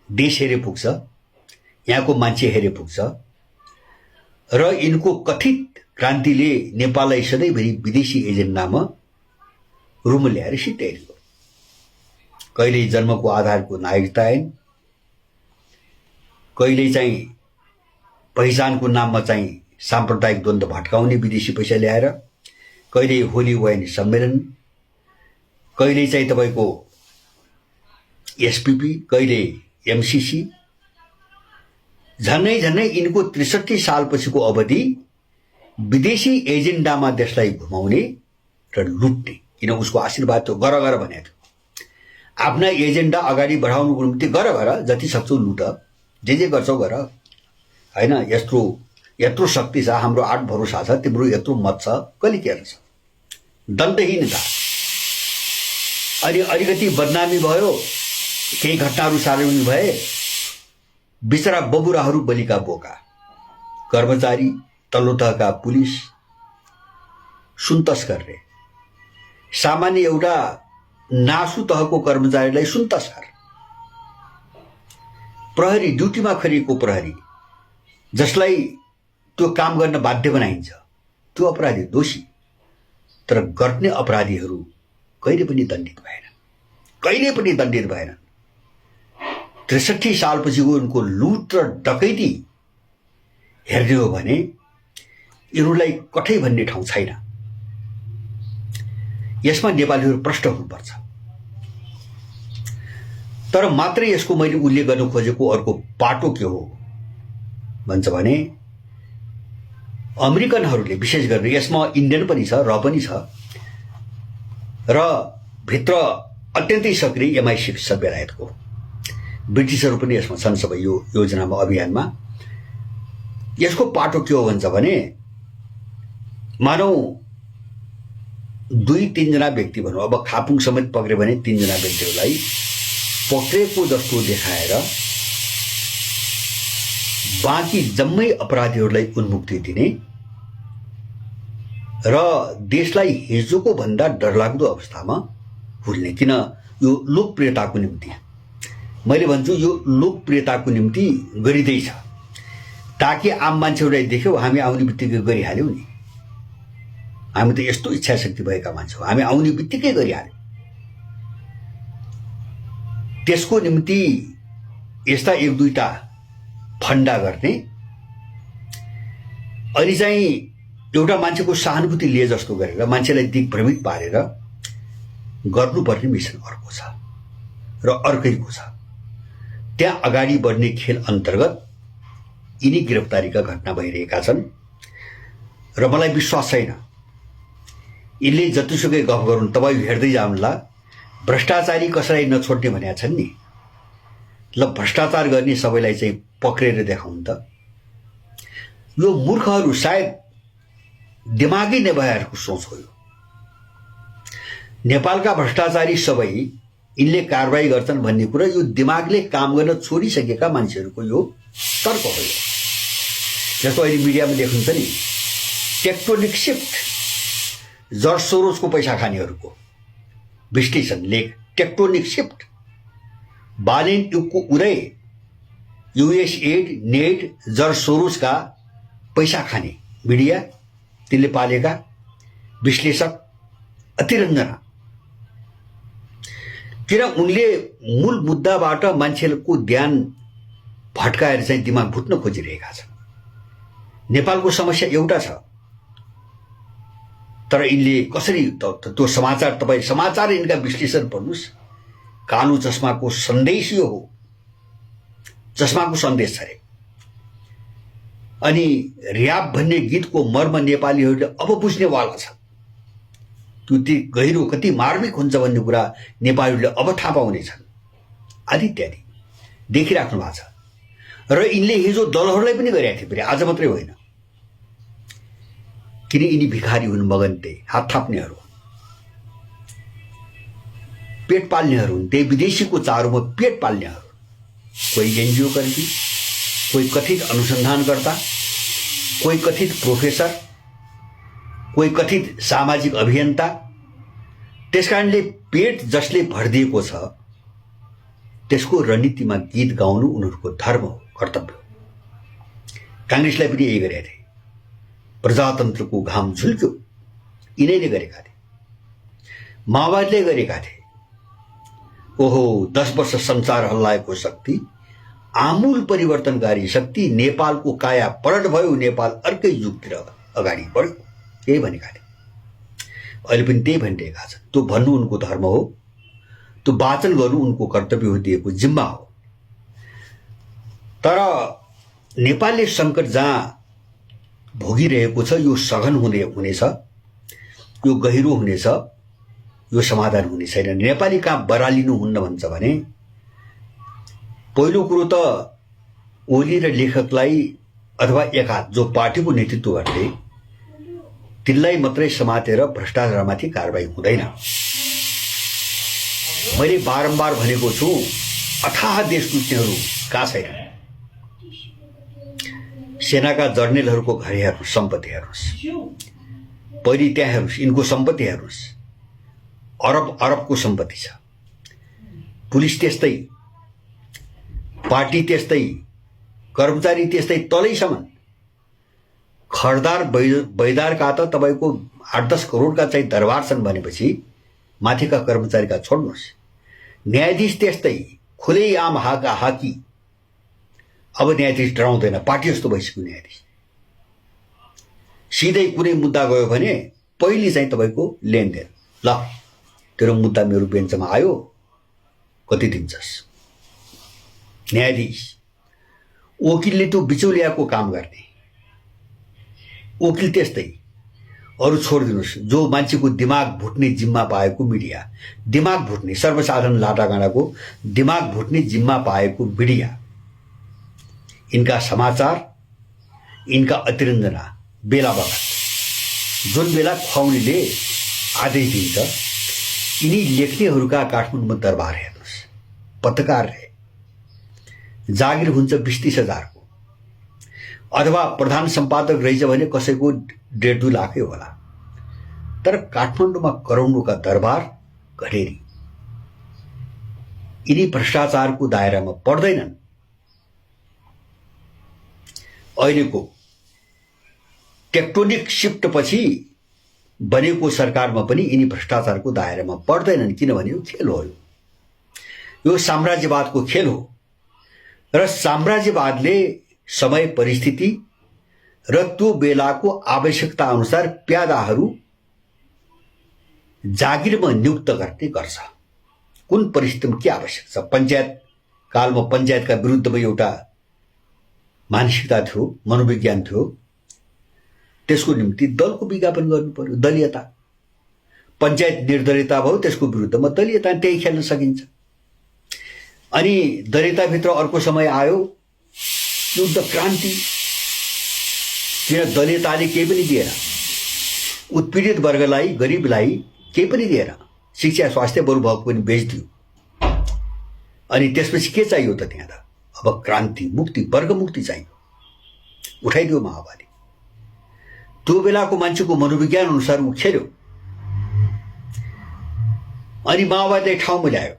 देश हेरे पुग्छ, यहाँको मान्छे हेरे पुग्छ र यिनको कथित क्रान्तिले नेपाललाई सधैँभरि विदेशी एजेन्डामा रुम ल्याएर सिटाइदियो। कहिले जन्मको आधारको नागरिकता ऐन, कहिले चाहिँ पहिचानको नाममा चाहिँ साम्प्रदायिक द्वन्द्व भट्काउने विदेशी पैसा ल्याएर, कहिले होली वाइन सम्मेलन, कहिले चाहिँ तपाईको एसपीपी, कहिले एमसीसी। झन्नै झन्नै यिनको 63 सालपछिको अवधि विदेशी एजेन्डामा देशलाई घुमाउने र लुट्ने, किन उसको आशीर्वाद थियो, गर गर भनेको थियो। आफ्ना एजेन्डा अगाडि बढाउनुको निम्ति गर गर, जति सक्छौ लुट, जे गर्छौ गर हैन। यत्रो शक्ति छ, हाम्रो आठ भरोसा छ, तिम्रो यत्रो मत छ, कहिले के छ? दन्तहीनता। अनि अलिकति बदनामी भयो, केही घटनाहरू सार्वजनिक भए, बिचरा बबुराहरू बलिका बोका, कर्मचारी, तल्लो तहका पुलिस, सुन्तस गर्ने, सामान्य एउटा नासु तहको कर्मचारीलाई सुन्तसकार, प्रहरी, ड्युटीमा खरिएको प्रहरी जसलाई त्यो काम गर्न बाध्य बनाइन्छ, त्यो अपराधी दोषी, तर गर्ने अपराधीहरू कहिले पनि दण्डित भएनन्, कहिले पनि दण्डित भएनन्। 63 सालपछिको उनको लुट र डकैती हेर्ने हो भने यिनीहरूलाई कठै भन्ने ठाउँ छैन। यसमा नेपालीहरू प्रष्ट हुनुपर्छ। तर मात्रै यसको मैले उल्लेख गर्न खोजेको अर्को पाटो के हो भन्छ भने अमेरिकनहरूले, विशेष गरेर यसमा इन्डियन पनि छ, र पनि छ, र भित्र अत्यन्तै सक्रिय एमआई6 छ बेलायतको, ब्रिटिसहरू पनि यसमा छन् सबै यो योजनामा, अभियानमा। यसको पाटो के हो भन्छ भने मानौ 2-3 जना व्यक्ति भनौँ, अब खापुङ समेत पक्रियो भने 3 जना व्यक्तिहरूलाई पक्रेको जस्तो देखाएर बाँकी जम्मै अपराधीहरूलाई उन्मुक्ति दिने र देशलाई हिजोको भन्दा डरलाग्दो अवस्थामा हुल्ने। किन? यो लोकप्रियताको निम्ति, मैले भन्छु यो लोकप्रियताको निम्ति गरिँदैछ, ताकि आम मान्छेहरूलाई देख्यौ हामी आउने बित्तिकै गरिहाल्यौँ नि, हामी त यस्तो इच्छा शक्ति भएका मान्छे हो, हामी आउने बित्तिकै गरिहाल्यौँ। त्यसको निम्ति यस्ता 1-2टा फन्डा गर्ने, अनि चाहिँ एउटा मान्छेको सहानुभूति लिए जस्तो गरेर मान्छेलाई दिग्भ्रमित पारेर गर्नुपर्ने मिसन अर्को छ र अर्कैको छ। त्यहाँ अगाडि बढ्ने खेल अन्तर्गत यिनी गिरफ्तारीका घटना भइरहेका छन् र मलाई विश्वास छैन यिनले जतिसुकै गफ गरून्, तपाईँ हेर्दै जाउन्ला, भ्रष्टाचारी कसैलाई नछोड्ने भनेका छन् नि, ल भ्रष्टाचार गर्ने सबैलाई चाहिँ पक्रेर देखाउन् त। यो मूर्खहरू, सायद दिमागै नभएहरूको सोच हो यो। नेपालका भ्रष्टाचारी सबै यिनले कारबाही गर्छन् भन्ने कुरा यो दिमागले काम गर्न छोडिसकेका मान्छेहरूको यो तर्क हो। जस्तो अहिले मिडियामा देख्नुहुन्छ नि, टेक्टोनिक शिफ्ट, जर्ज सोरोसको पैसा खानेहरूको विश्लेषण लेख, टेक्टोनिक शिफ्ट, बालेन युगको उदय, युएसएड, नेट, जर्ज सोरोसका पैसा खाने मिडिया, तिनले पालेका विश्लेषक अतिरञ्जना। किन? उनले मूल मुद्दाबाट मान्छेको ध्यान भट्काएर चाहिँ दिमाग भुट्न खोजिरहेका छन्। नेपालको समस्या एउटा छ, तर यिनले कसरी त्यो समाचार, तपाईँ समाचार यिनका विश्लेषण पढ्नुहोस्, कालो चस्माको सन्देश यो हो, चस्माको सन्देश छ रे। अनि र्याप भन्ने गीतको मर्म नेपालीहरूले अब बुझ्नेवाला छ, त्यो ती गहिरो कति मार्मिक हुन्छ भन्ने कुरा नेपालीहरूले अब थाहा पाउनेछन्, आदि इत्यादि देखिराख्नु भएको छ। र यिनले हिजो दलहरूलाई पनि गरेका थिए, फेरि आज मात्रै होइन, किन यिनी भिखारी हुन्, मगन्ते, हात थाप्नेहरू, पेट पाल्नेहरू हुन्, त्यही विदेशीको चारोमा पेट पाल्नेहरू, कोही एनजिओ कर्मी, कोही कथित अनुसन्धानकर्ता, कोही कथित प्रोफेसर, कोही कथित सामाजिक अभियन्ता, त्यसकारणले पेट जसले भरिदिएको छ त्यसको रणनीतिमा गीत गाउनु उनीहरूको धर्म हो, कर्तव्य हो। कांग्रेसलाई पनि यही गरेका थिए। प्रजातन्त्रको घाम झुल्क्यो यिनैले गरेका थिए, माओवादीले गरेका थिए। ओहो 10 वर्ष संसार हल्लाएको शक्ति, आमूल परिवर्तनकारी शक्ति, नेपालको काया पलट भयो, नेपाल अर्कै युगतिर अगाडि बढ्यो, यही भनेका थिए। अहिले पनि त्यही भनिरहेका छन्। त्यो भन्नु उनको धर्म हो, त्यो वाचन गर्नु उनको कर्तव्य हो, दिएको जिम्मा हो। तर नेपालले संकट जहाँ भोगिरहेको छ यो सघन हुनेछ, यो गहिरो हुनेछ, यो समाधान हुने छैन। नेपाली कहाँ बरालिनु हुन्न भन्छ भने पहिलो कुरो त ओली र लेखकलाई अथवा एकाध जो पार्टीको नेतृत्व गर्थे तिनलाई मात्रै समातेर भ्रष्टाचारमाथि कारबाही हुँदैन। मैले बारम्बार भनेको छु, अथाह देश लुट्नेहरू कहाँ छैन। सेनाका जर्नेलहरूको घर हेर्नुहोस्, सम्पत्ति हेर्नुहोस्, पहिले त्यहाँ हेर्नुहोस्, यिनको सम्पत्ति हेर्नुहोस्, अरब अरबको सम्पत्ति छ। पुलिस त्यस्तै, पार्टी त्यस्तै, कर्मचारी त्यस्तै, तलैसम्म। खरदार बैदारका त तपाईँको 8-10 करोडका चाहिँ दरबार छन् भनेपछि माथिका कर्मचारीका छोड्नुहोस्। न्यायाधीश त्यस्तै, खुलेआम हाकी। अब न्यायाधीश डराउँदैन, पार्टी जस्तो भइसक्यो न्यायाधीश। सिधै कुनै मुद्दा गयो भने पहिले चाहिँ तपाईँको लेनदेन, ल तेरो मुद्दा मेरो बेन्चमा आयो, कति दिन्छस्। न्यायाधीश, वकिलले त्यो बिचौलियाको काम गर्ने, वकिल त्यस्तै। अरू छोडिदिनुहोस्, जो मान्छेको दिमाग भुट्ने जिम्मा पाएको मिडिया, दिमाग भुट्ने सर्वसाधारण लाटागाँडाको दिमाग भुट्ने जिम्मा पाएको मिडिया, इनका समाचार, इनका अतिरञ्जना बेला बखत जुन बेला खुवाउनेले आदेश दिन्छ, यिनी लेख्नेहरूका काठमाडौँमा दरबार हेर्नुहोस्, पत्रकारले जागिर हुन्छ 20-30 हजारको, अथवा प्रधान सम्पादक रहेछ भने कसैको 1.5-2 लाखै होला। तर काठमाडौँमा करोडौँका दरबार घडेरी, यिनी भ्रष्टाचारको दायरामा पर्दैनन्। अहिलेको टेक्टोनिक शिफ्ट पछि बनेको सरकारमा पनि यिनी भ्रष्टाचारको दायरामा पर्दैनन्, किनभने यो खेल हो, यो साम्राज्यवादको खेल हो। र साम्राज्यवादले समय परिस्थिति र त्यो बेलाको आवश्यकता अनुसार प्यादाहरू जागिरमा नियुक्त गर्ने गर्छ। कुन परिस्थितिमा के आवश्यक छ। पञ्चायत कालमा पञ्चायतका विरुद्धमा एउटा मानसिकता थियो, मनोविज्ञान थियो, त्यसको निम्ति दलको विज्ञापन गर्नु पर्यो, दलीयता। पञ्चायत निर्दलीयता भयो, त्यसको विरुद्धमा दलीयता, त्यही खेल्न सकिन्छ। अनि दलीयताभित्र अर्को समय आयो युद्ध क्रान्ति, किन दलीयताले केही पनि दिएन, उत्पीडित वर्गलाई, गरिबलाई केही पनि दिएन, शिक्षा स्वास्थ्य बरु भएको पनि बेच्दियो। अनि त्यसपछि के चाहियो त त्यहाँ त, अब क्रान्ति, मुक्ति, वर्गमुक्ति चाहियो। उठाइदियो माओवादी। त्यो बेलाको मान्छेको मनोविज्ञान अनुसार ऊ खेल्यो। अनि माओवादीलाई ठाउँमा ल्यायो,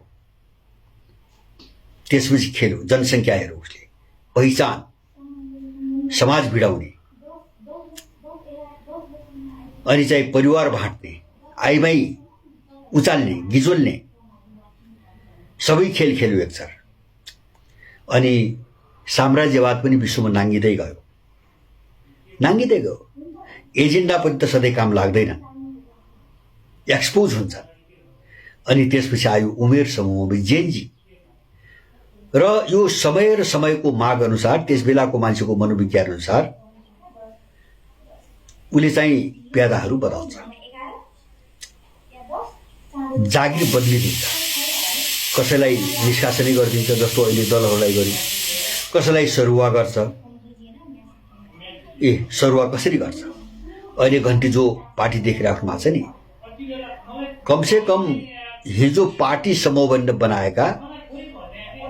त्यसपछि खेल्यो। जनसङ्ख्या हेर्यो उसले, पहिचान, समाज भिडाउने, अनि चाहिँ परिवार बाँट्ने, आइमाई उचाल्ने, गिजोल्ने, सबै खेल खेल्यो एकचर। अनि साम्राज्यवाद पनि विश्वमा नाङ्गिँदै गयो। एजेन्डा पनि त सधैँ काम लाग्दैनन्, एक्सपोज हुन्छ। अनि त्यसपछि आयो उमेर समूहमा जेनजी, र यो समय र समयको माग अनुसार, त्यस बेलाको मान्छेको मनोविज्ञान अनुसार उसले चाहिँ प्यादाहरू बदल्छ, जागिर बदलिदिन्छ। कसैलाई निष्कासनै गरिदिन्छ, जस्तो अहिले दलहरूलाई गरी, कसैलाई सरुवा गर्छ। सरुवा कसरी गर्छ? अहिले घन्टी जो पार्टी देखिराख्नु भएको छ नि, कमसे कम हिजो पार्टी समूह बनाएका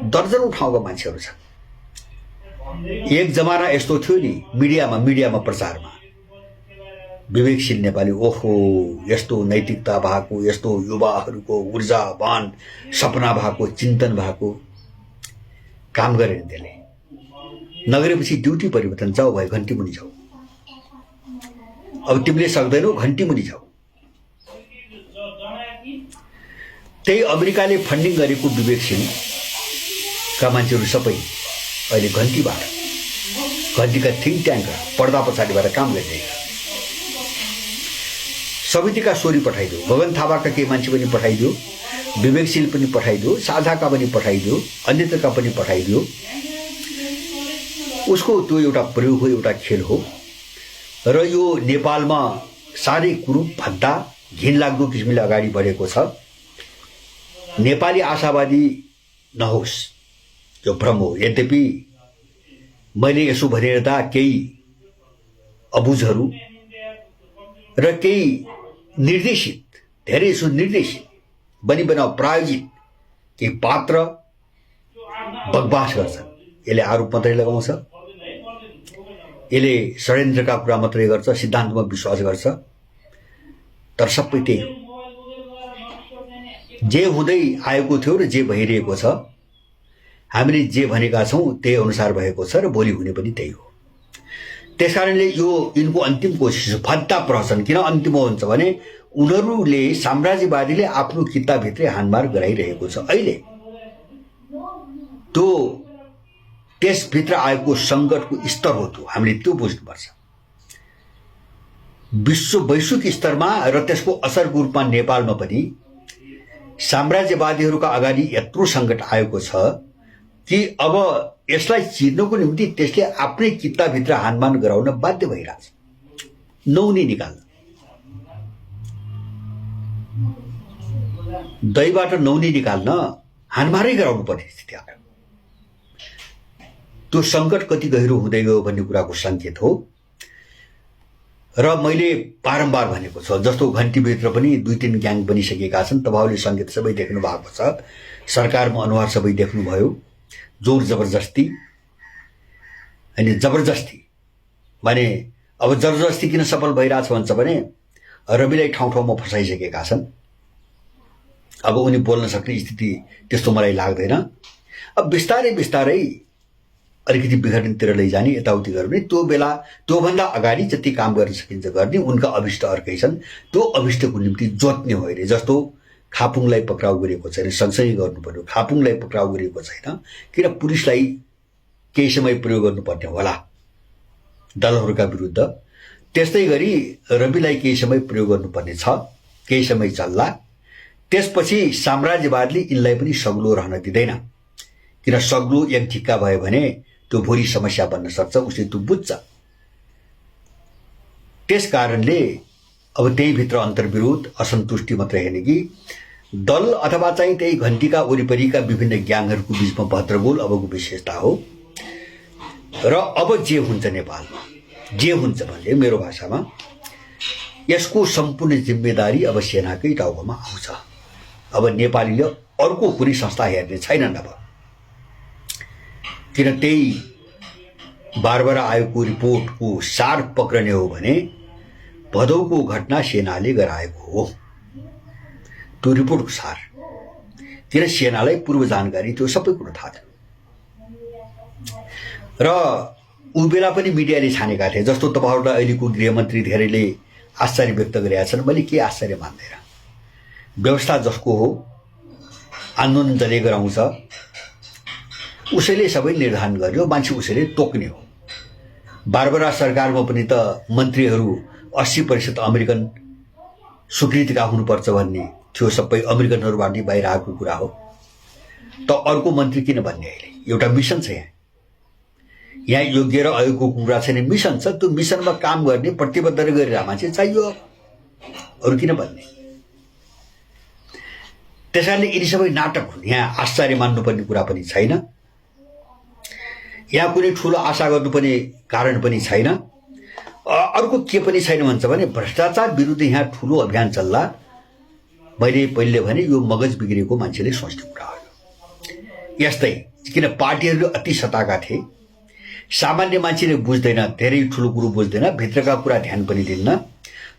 दर्जनौं ठाउँका मान्छेहरू छन्। एक जमाना यस्तो थियो नि, मिडियामा प्रचारमा विवेकशील नेपाली ओहो यस्तो नैतिकता भएको, यस्तो युवाहरूको ऊर्जावान सपना भएको, चिन्तन भएको काम गरेन त्यसले। नगरेपछि ड्युटी परिवर्तन, जाऊ भाइ घन्टी मुनि जाऊ, अब तिमीले सक्दैनौ घन्टी मुनि जाऊ। त्यही अमेरिकाले फन्डिङ गरेको विवेकशीलका मान्छेहरू सबै अहिले घन्टीका थिङ्क ट्याङ्क पर्दा पछाडिबाट काम गरिरहेका। समितिका सोरी पठाइदियो, गगन थापाका केही मान्छे पनि पठाइदियो, विवेकशील पनि पठाइदियो, साझाका पनि पठाइदियो, अन्यत्रका पनि पठाइदियो। उसको त्यो एउटा प्रयोग हो, एउटा खेल हो। र यो नेपालमा साह्रै कुरूप भद्दा घिनलाग्दो किसिमले अगाडि बढेको छ। नेपाली आशावादी नहोस्, यो भ्रम हो। यद्यपि मैले यसो भनिरहँदा केही अबुझहरू र केही निर्देशित, धेरै सुनिर्देशित बनी बनाउ प्रायोजित केही पात्र बकवास गर्छन्। यसले आरोप मात्रै लगाउँछ, यसले षड्यन्त्रका कुरा मात्रै गर्छ, सिद्धान्तमा विश्वास गर्छ। तर सबै त्यही हो, जे हुँदै आएको थियो र जे भइरहेको छ, हामीले जे भनेका छौँ त्यही अनुसार भएको छ र भोलि हुने पनि त्यही हो। त्यसकारणले यो यिनको अन्तिम कोसिस भद्दा प्रहसन किन अन्तिम हुन्छ भने उनीहरूले साम्राज्यवादीले आफ्नो किताभित्रै हानमार गराइरहेको छ। अहिले त्यो त्यसभित्र आएको सङ्कटको स्तर हो, त्यो हामीले त्यो बुझ्नुपर्छ। वैश्विक स्तरमा र त्यसको असरको रूपमा नेपालमा पनि साम्राज्यवादीहरूका अगाडि यत्रो सङ्कट आएको छ कि अब यसलाई चिर्नको निम्ति त्यसले आफ्नै किताभित्र हानमान गराउन बाध्य भइरहेछ। नौनी निकाल्न, दहीबाट नौनी निकाल्न हानमारै गराउनु पर्ने स्थिति आयो। त्यो सङ्कट कति गहिरो हुँदै गयो भन्ने कुराको सङ्केत हो। र मैले बारम्बार भनेको छ, जस्तो घन्टीभित्र पनि 2-3 ग्याङ बनिसकेका छन्। तपाईँहरूले सङ्केत सबै देख्नु भएको छ, सरकारमा अनुहार सबै देख्नुभयो। जोर जबरजस्ती, अनि जबरजस्ती भने अब जबरजस्ती किन सफल भइरहेछ भन्छ भने रविलाई ठाउँ ठाउँमा फसाइसकेका छन्। अब उनी बोल्न सक्ने स्थिति त्यस्तो मलाई लाग्दैन। अब बिस्तारै बिस्तारै अलिकति बिघर्नेतिर लैजाने, यताउति गर्ने। त्यो बेला त्योभन्दा अगाडि जति काम गर्न सकिन्छ गर्ने। उनका अभिष्ट अर्कै छन्, त्यो अभिष्टको निम्ति जोत्ने हो अरे। जस्तो खापुङलाई पक्राउ गरेको छैन, सँगसँगै गर्नुपर्यो। खापुङलाई पक्राउ गरेको छैन किन पुलिसलाई केही समय प्रयोग गर्नुपर्ने होला दलहरूका विरुद्ध। त्यस्तै गरी रविलाई केही समय प्रयोग गर्नुपर्ने छ, केही समय चल्ला। त्यसपछि साम्राज्यवादले यिनलाई पनि सग्लो रहन दिँदैन, किन सग्लो एक ढिक्का भयो भने त्यो भोलि समस्या बन्न सक्छ, उसले त्यो बुझ्छ। त्यस कारणले अब त्यही भित्र अन्तर्विरोध, असन्तुष्टि मात्र हेर्ने कि दल अथवा चाहिँ त्यही घन्टीका वरिपरिका विभिन्न ग्याङहरूको बीचमा भद्रगोल अबको विशेषता हो। र अब जे हुन्छ नेपालमा, जे हुन्छ भने मेरो भाषामा यसको सम्पूर्ण जिम्मेदारी अब सेनाकै टाउकोमा आउँछ। अब नेपालीले अर्को कुनै संस्था हेर्ने छैनन्। अब किन त्यही बारबार आएको रिपोर्टको सार पक्रने हो भने भदौको घटना सेनाले गराएको हो, त्यो रिपोर्टको सार। किन सेनालाई पूर्व जानकारी थियो, सबै कुरो थाहा थियो। र ऊ बेला पनि मिडियाले छानेका थिए। जस्तो तपाईँहरूलाई अहिलेको गृहमन्त्री धेरैले आश्चर्य व्यक्त गरेका छन्। मैले के आश्चर्य मान्दैन। व्यवस्था जसको हो, आन्दोलन जसले गराउँछ उसैले सबै निर्धारण गर्यो, मान्छे उसैले तोक्ने हो। बारबार सरकारमा पनि त मन्त्रीहरू 80% अमेरिकन स्वीकृतिका हुनुपर्छ भन्ने थियो। सबै अमेरिकनहरूबाट बाहिर आएको कुरा हो। त अर्को मन्त्री किन भन्ने? अहिले एउटा मिसन छ यहाँ योग्य र अयोग्यको कुरा छैन, मिसन छ। त्यो मिसनमा काम गर्ने प्रतिबद्ध गरेर मान्छे चाहियो, अरू किन भन्ने? त्यसैले यिनी सबै नाटक हुन्। यहाँ आश्चर्य मान्नुपर्ने कुरा पनि छैन, यहाँ कुनै ठुलो आशा गर्नुपर्ने कारण पनि छैन। अर्को के पनि छैन भन्छ भने भ्रष्टाचार विरुद्ध यहाँ ठुलो अभियान चल्ला। मैले पहिले भने यो मगज बिग्रेको मान्छेले सोच्ने कुरा हो। यस्तै किन पार्टीहरूले अति सताएका थिए, सामान्य मान्छेले बुझ्दैन, धेरै ठुलो कुरो बुझ्दैन, भित्रका कुरा ध्यान पनि दिन्न।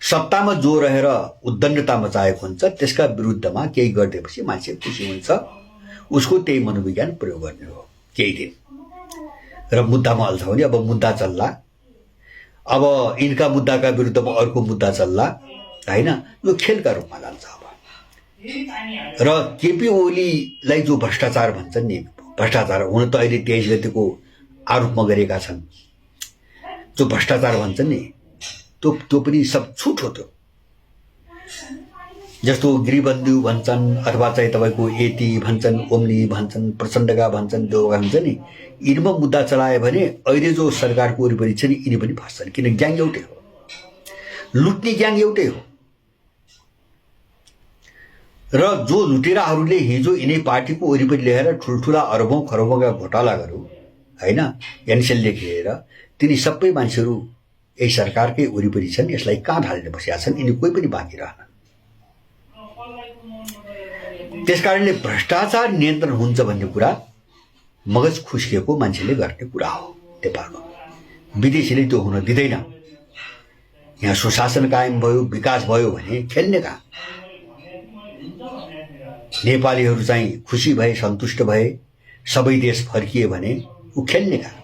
सत्तामा जो रहेर उद्दण्डता मचाएको हुन्छ त्यसका विरुद्धमा केही गरिदिएपछि मान्छे खुसी हुन्छ, उसको त्यही मनोविज्ञान प्रयोग गर्ने हो केही दिन र मुद्दामा अल्छ भने अब मुद्दा चल्ला, अब यिनका मुद्दाका विरुद्धमा अर्को मुद्दा चल्ला हैन, यो खेलका रूपमा जान्छ। अब र केपी ओलीलाई जो भ्रष्टाचार भन्छन् नि, भ्रष्टाचार हुन त अहिले 23 गतिको आरोपमा गरेका छन्, जो भ्रष्टाचार भन्छन् नि त्यो पनि सब छुट हो। त्यो जस्तो गृहबन्धु भन्छन् अथवा चाहिँ तपाईको एटी भन्छन्, ओम्नी भन्छन्, प्रचण्डका भन्छन्, त्यो भन्छ नि, यिनमा मुद्दा चलायो भने अहिले जो सरकारको वरिपरि छ नि यिनी पनि फस्छन्, किन ग्याङ एउटै हो, लुट्ने ग्याङ एउटै हो। र जो लुटेराहरूले हिजो यिनै पार्टीको वरिपरि ल्याएर ठुल्ठुला अरबौं खरबौंका घोटालाहरू हैन एनसेल लेखेर तिनी सबै मान्छेहरू यही सरकारकै वरिपरि छन्, यसलाई कहाँ ढाल्ने बसेका छन्, यिनी कोही पनि बाँकी रहन। त्यसकारणले भ्रष्टाचार नियन्त्रण हुन्छ भन्ने कुरा मगज खुस्किएको मान्छेले गर्ने कुरा हो नेपालमा। विदेशीले त्यो हुन दिँदैन। यहाँ सुशासन कायम भयो, विकास भयो भने खेल्ने कहाँ? नेपालीहरू चाहिँ खुसी भए, सन्तुष्ट भए, सबै देश फर्किए भने ऊ खेल्ने कहाँ?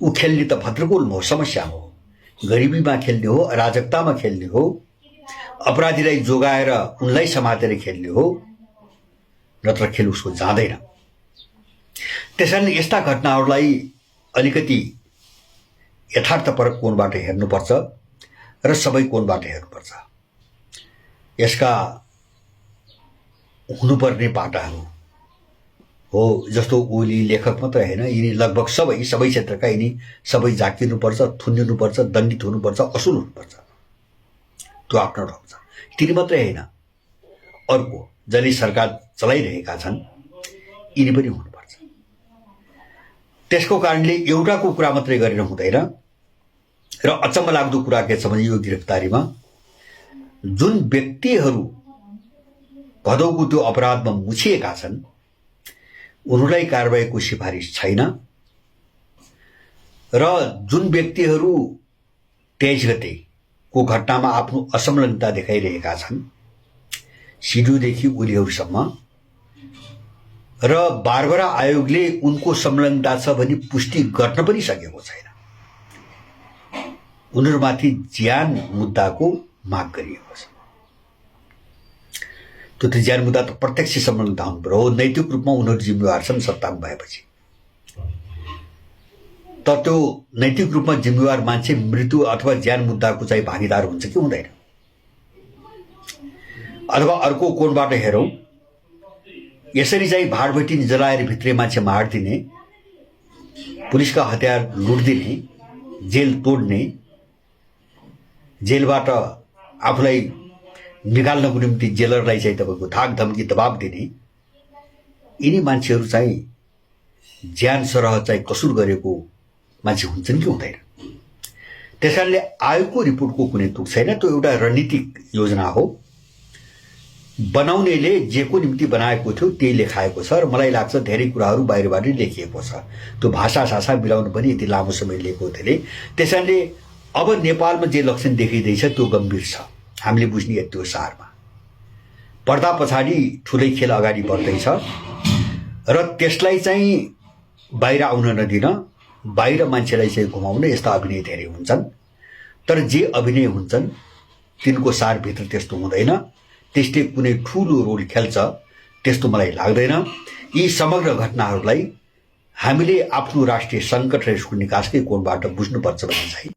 ऊ खेल्ने त भद्रकोलमा हो, समस्या हो, गरिबीमा खेल्ने हो, अराजकतामा खेल्ने हो, अपराधीलाई जोगाएर उनलाई समातेर खेल्ने हो, नत्र खेल उसको जाँदैन। त्यसैले यस्ता घटनाहरूलाई अलिकति यथार्थपरक कोणबाट हेर्नुपर्छ र सबै कोणबाट हेर्नुपर्छ। यसका हुनुपर्ने पाटाहरू हो, जस्तो ओली लेखक मात्र होइन, यिनी लगभग सबै क्षेत्रका यिनी सबै जाकिनुपर्छ, थुनिनुपर्छ, दण्डित हुनुपर्छ, असुल हुनुपर्छ। त्यो आफ्नो ठाउँ छ। तिनी मात्रै होइन, अर्को जसले सरकार चलाइरहेका छन् यिनी पनि हुनुपर्छ। त्यसको कारणले एउटाको कुरा मात्रै गरेर हुँदैन। र अचम्म लाग्दो कुरा के छ भने यो गिरफ्तारीमा जुन व्यक्तिहरू भदौको त्यो अपराधमा मुछिएका छन् उनीहरूलाई कारबाहीको सिफारिस छैन, र जुन व्यक्तिहरू 23 गतेको घटनामा आफ्नो असंलग्नता देखाइरहेका छन्, सिडिओदेखि ओलीहरूसम्म, र बारबरा आयोगले उनको संलग्नता छ भनी पुष्टि गर्न पनि सकेको छैन, उनीहरूमाथि ज्यान मुद्दाको माग गरिएको छ। त्यो त ज्यान मुद्दा त प्रत्यक्ष संलग्नता हुनु पर्यो, नैतिक रूपमा उनीहरू जिम्मेवार छन् सत्तामा भएपछि। तर त्यो नैतिक रूपमा जिम्मेवार मान्छे मृत्यु अथवा ज्यान मुद्दाको चाहिँ भागीदार हुन्छ कि हुँदैन? अथवा अर्को कोणबाट हेरौं, यसरी चाहिँ भाडभेटी जलाएर भित्रै मान्छे मारिदिने, पुलिसका हतियार लुट्दिने, जेल तोड्ने, जेलबाट आफूलाई निकाल्नको निम्ति जेलरलाई चाहिँ तपाईको धाक धम्की दबाब दिने, यिनी मान्छेहरू चाहिँ ज्यान सरह चाहिँ कसुर गरेको मान्छे हुन्छन् कि हुँदैन? त्यसकारणले आयोगको रिपोर्टको कुनै तुक छैन। त्यो एउटा रणनीतिक योजना हो, बनाउनेले जेको निम्ति बनाएको थियो त्यही लेखाएको छ, र मलाई लाग्छ धेरै कुराहरू बाहिरबाट लेखिएको छ। त्यो भाषा सासा मिलाउनु पनि यति लामो समय लिएको थियो। त्यसैले अब नेपालमा जे लक्षण देखिँदैछ त्यो गम्भीर छ, हामीले बुझ्ने यति हो। सारमा पर्दा पछाडि ठुलै खेल अगाडि बढ्दैछ, र त्यसलाई चाहिँ बाहिर आउन नदिन, बाहिर मान्छेलाई चाहिँ घुमाउन यस्ता अभिनय धेरै हुन्छन्। तर जे अभिनय हुन्छन् तिनको सारभित्र त्यस्तो हुँदैन, त्यसले कुनै ठूलो रोल खेल्छ त्यस्तो मलाई लाग्दैन। यी समग्र घटनाहरूलाई हामीले आफ्नो राष्ट्रिय संकट र यसको निकासकै कोणबाट बुझ्नुपर्छ भन्ने चाहिँ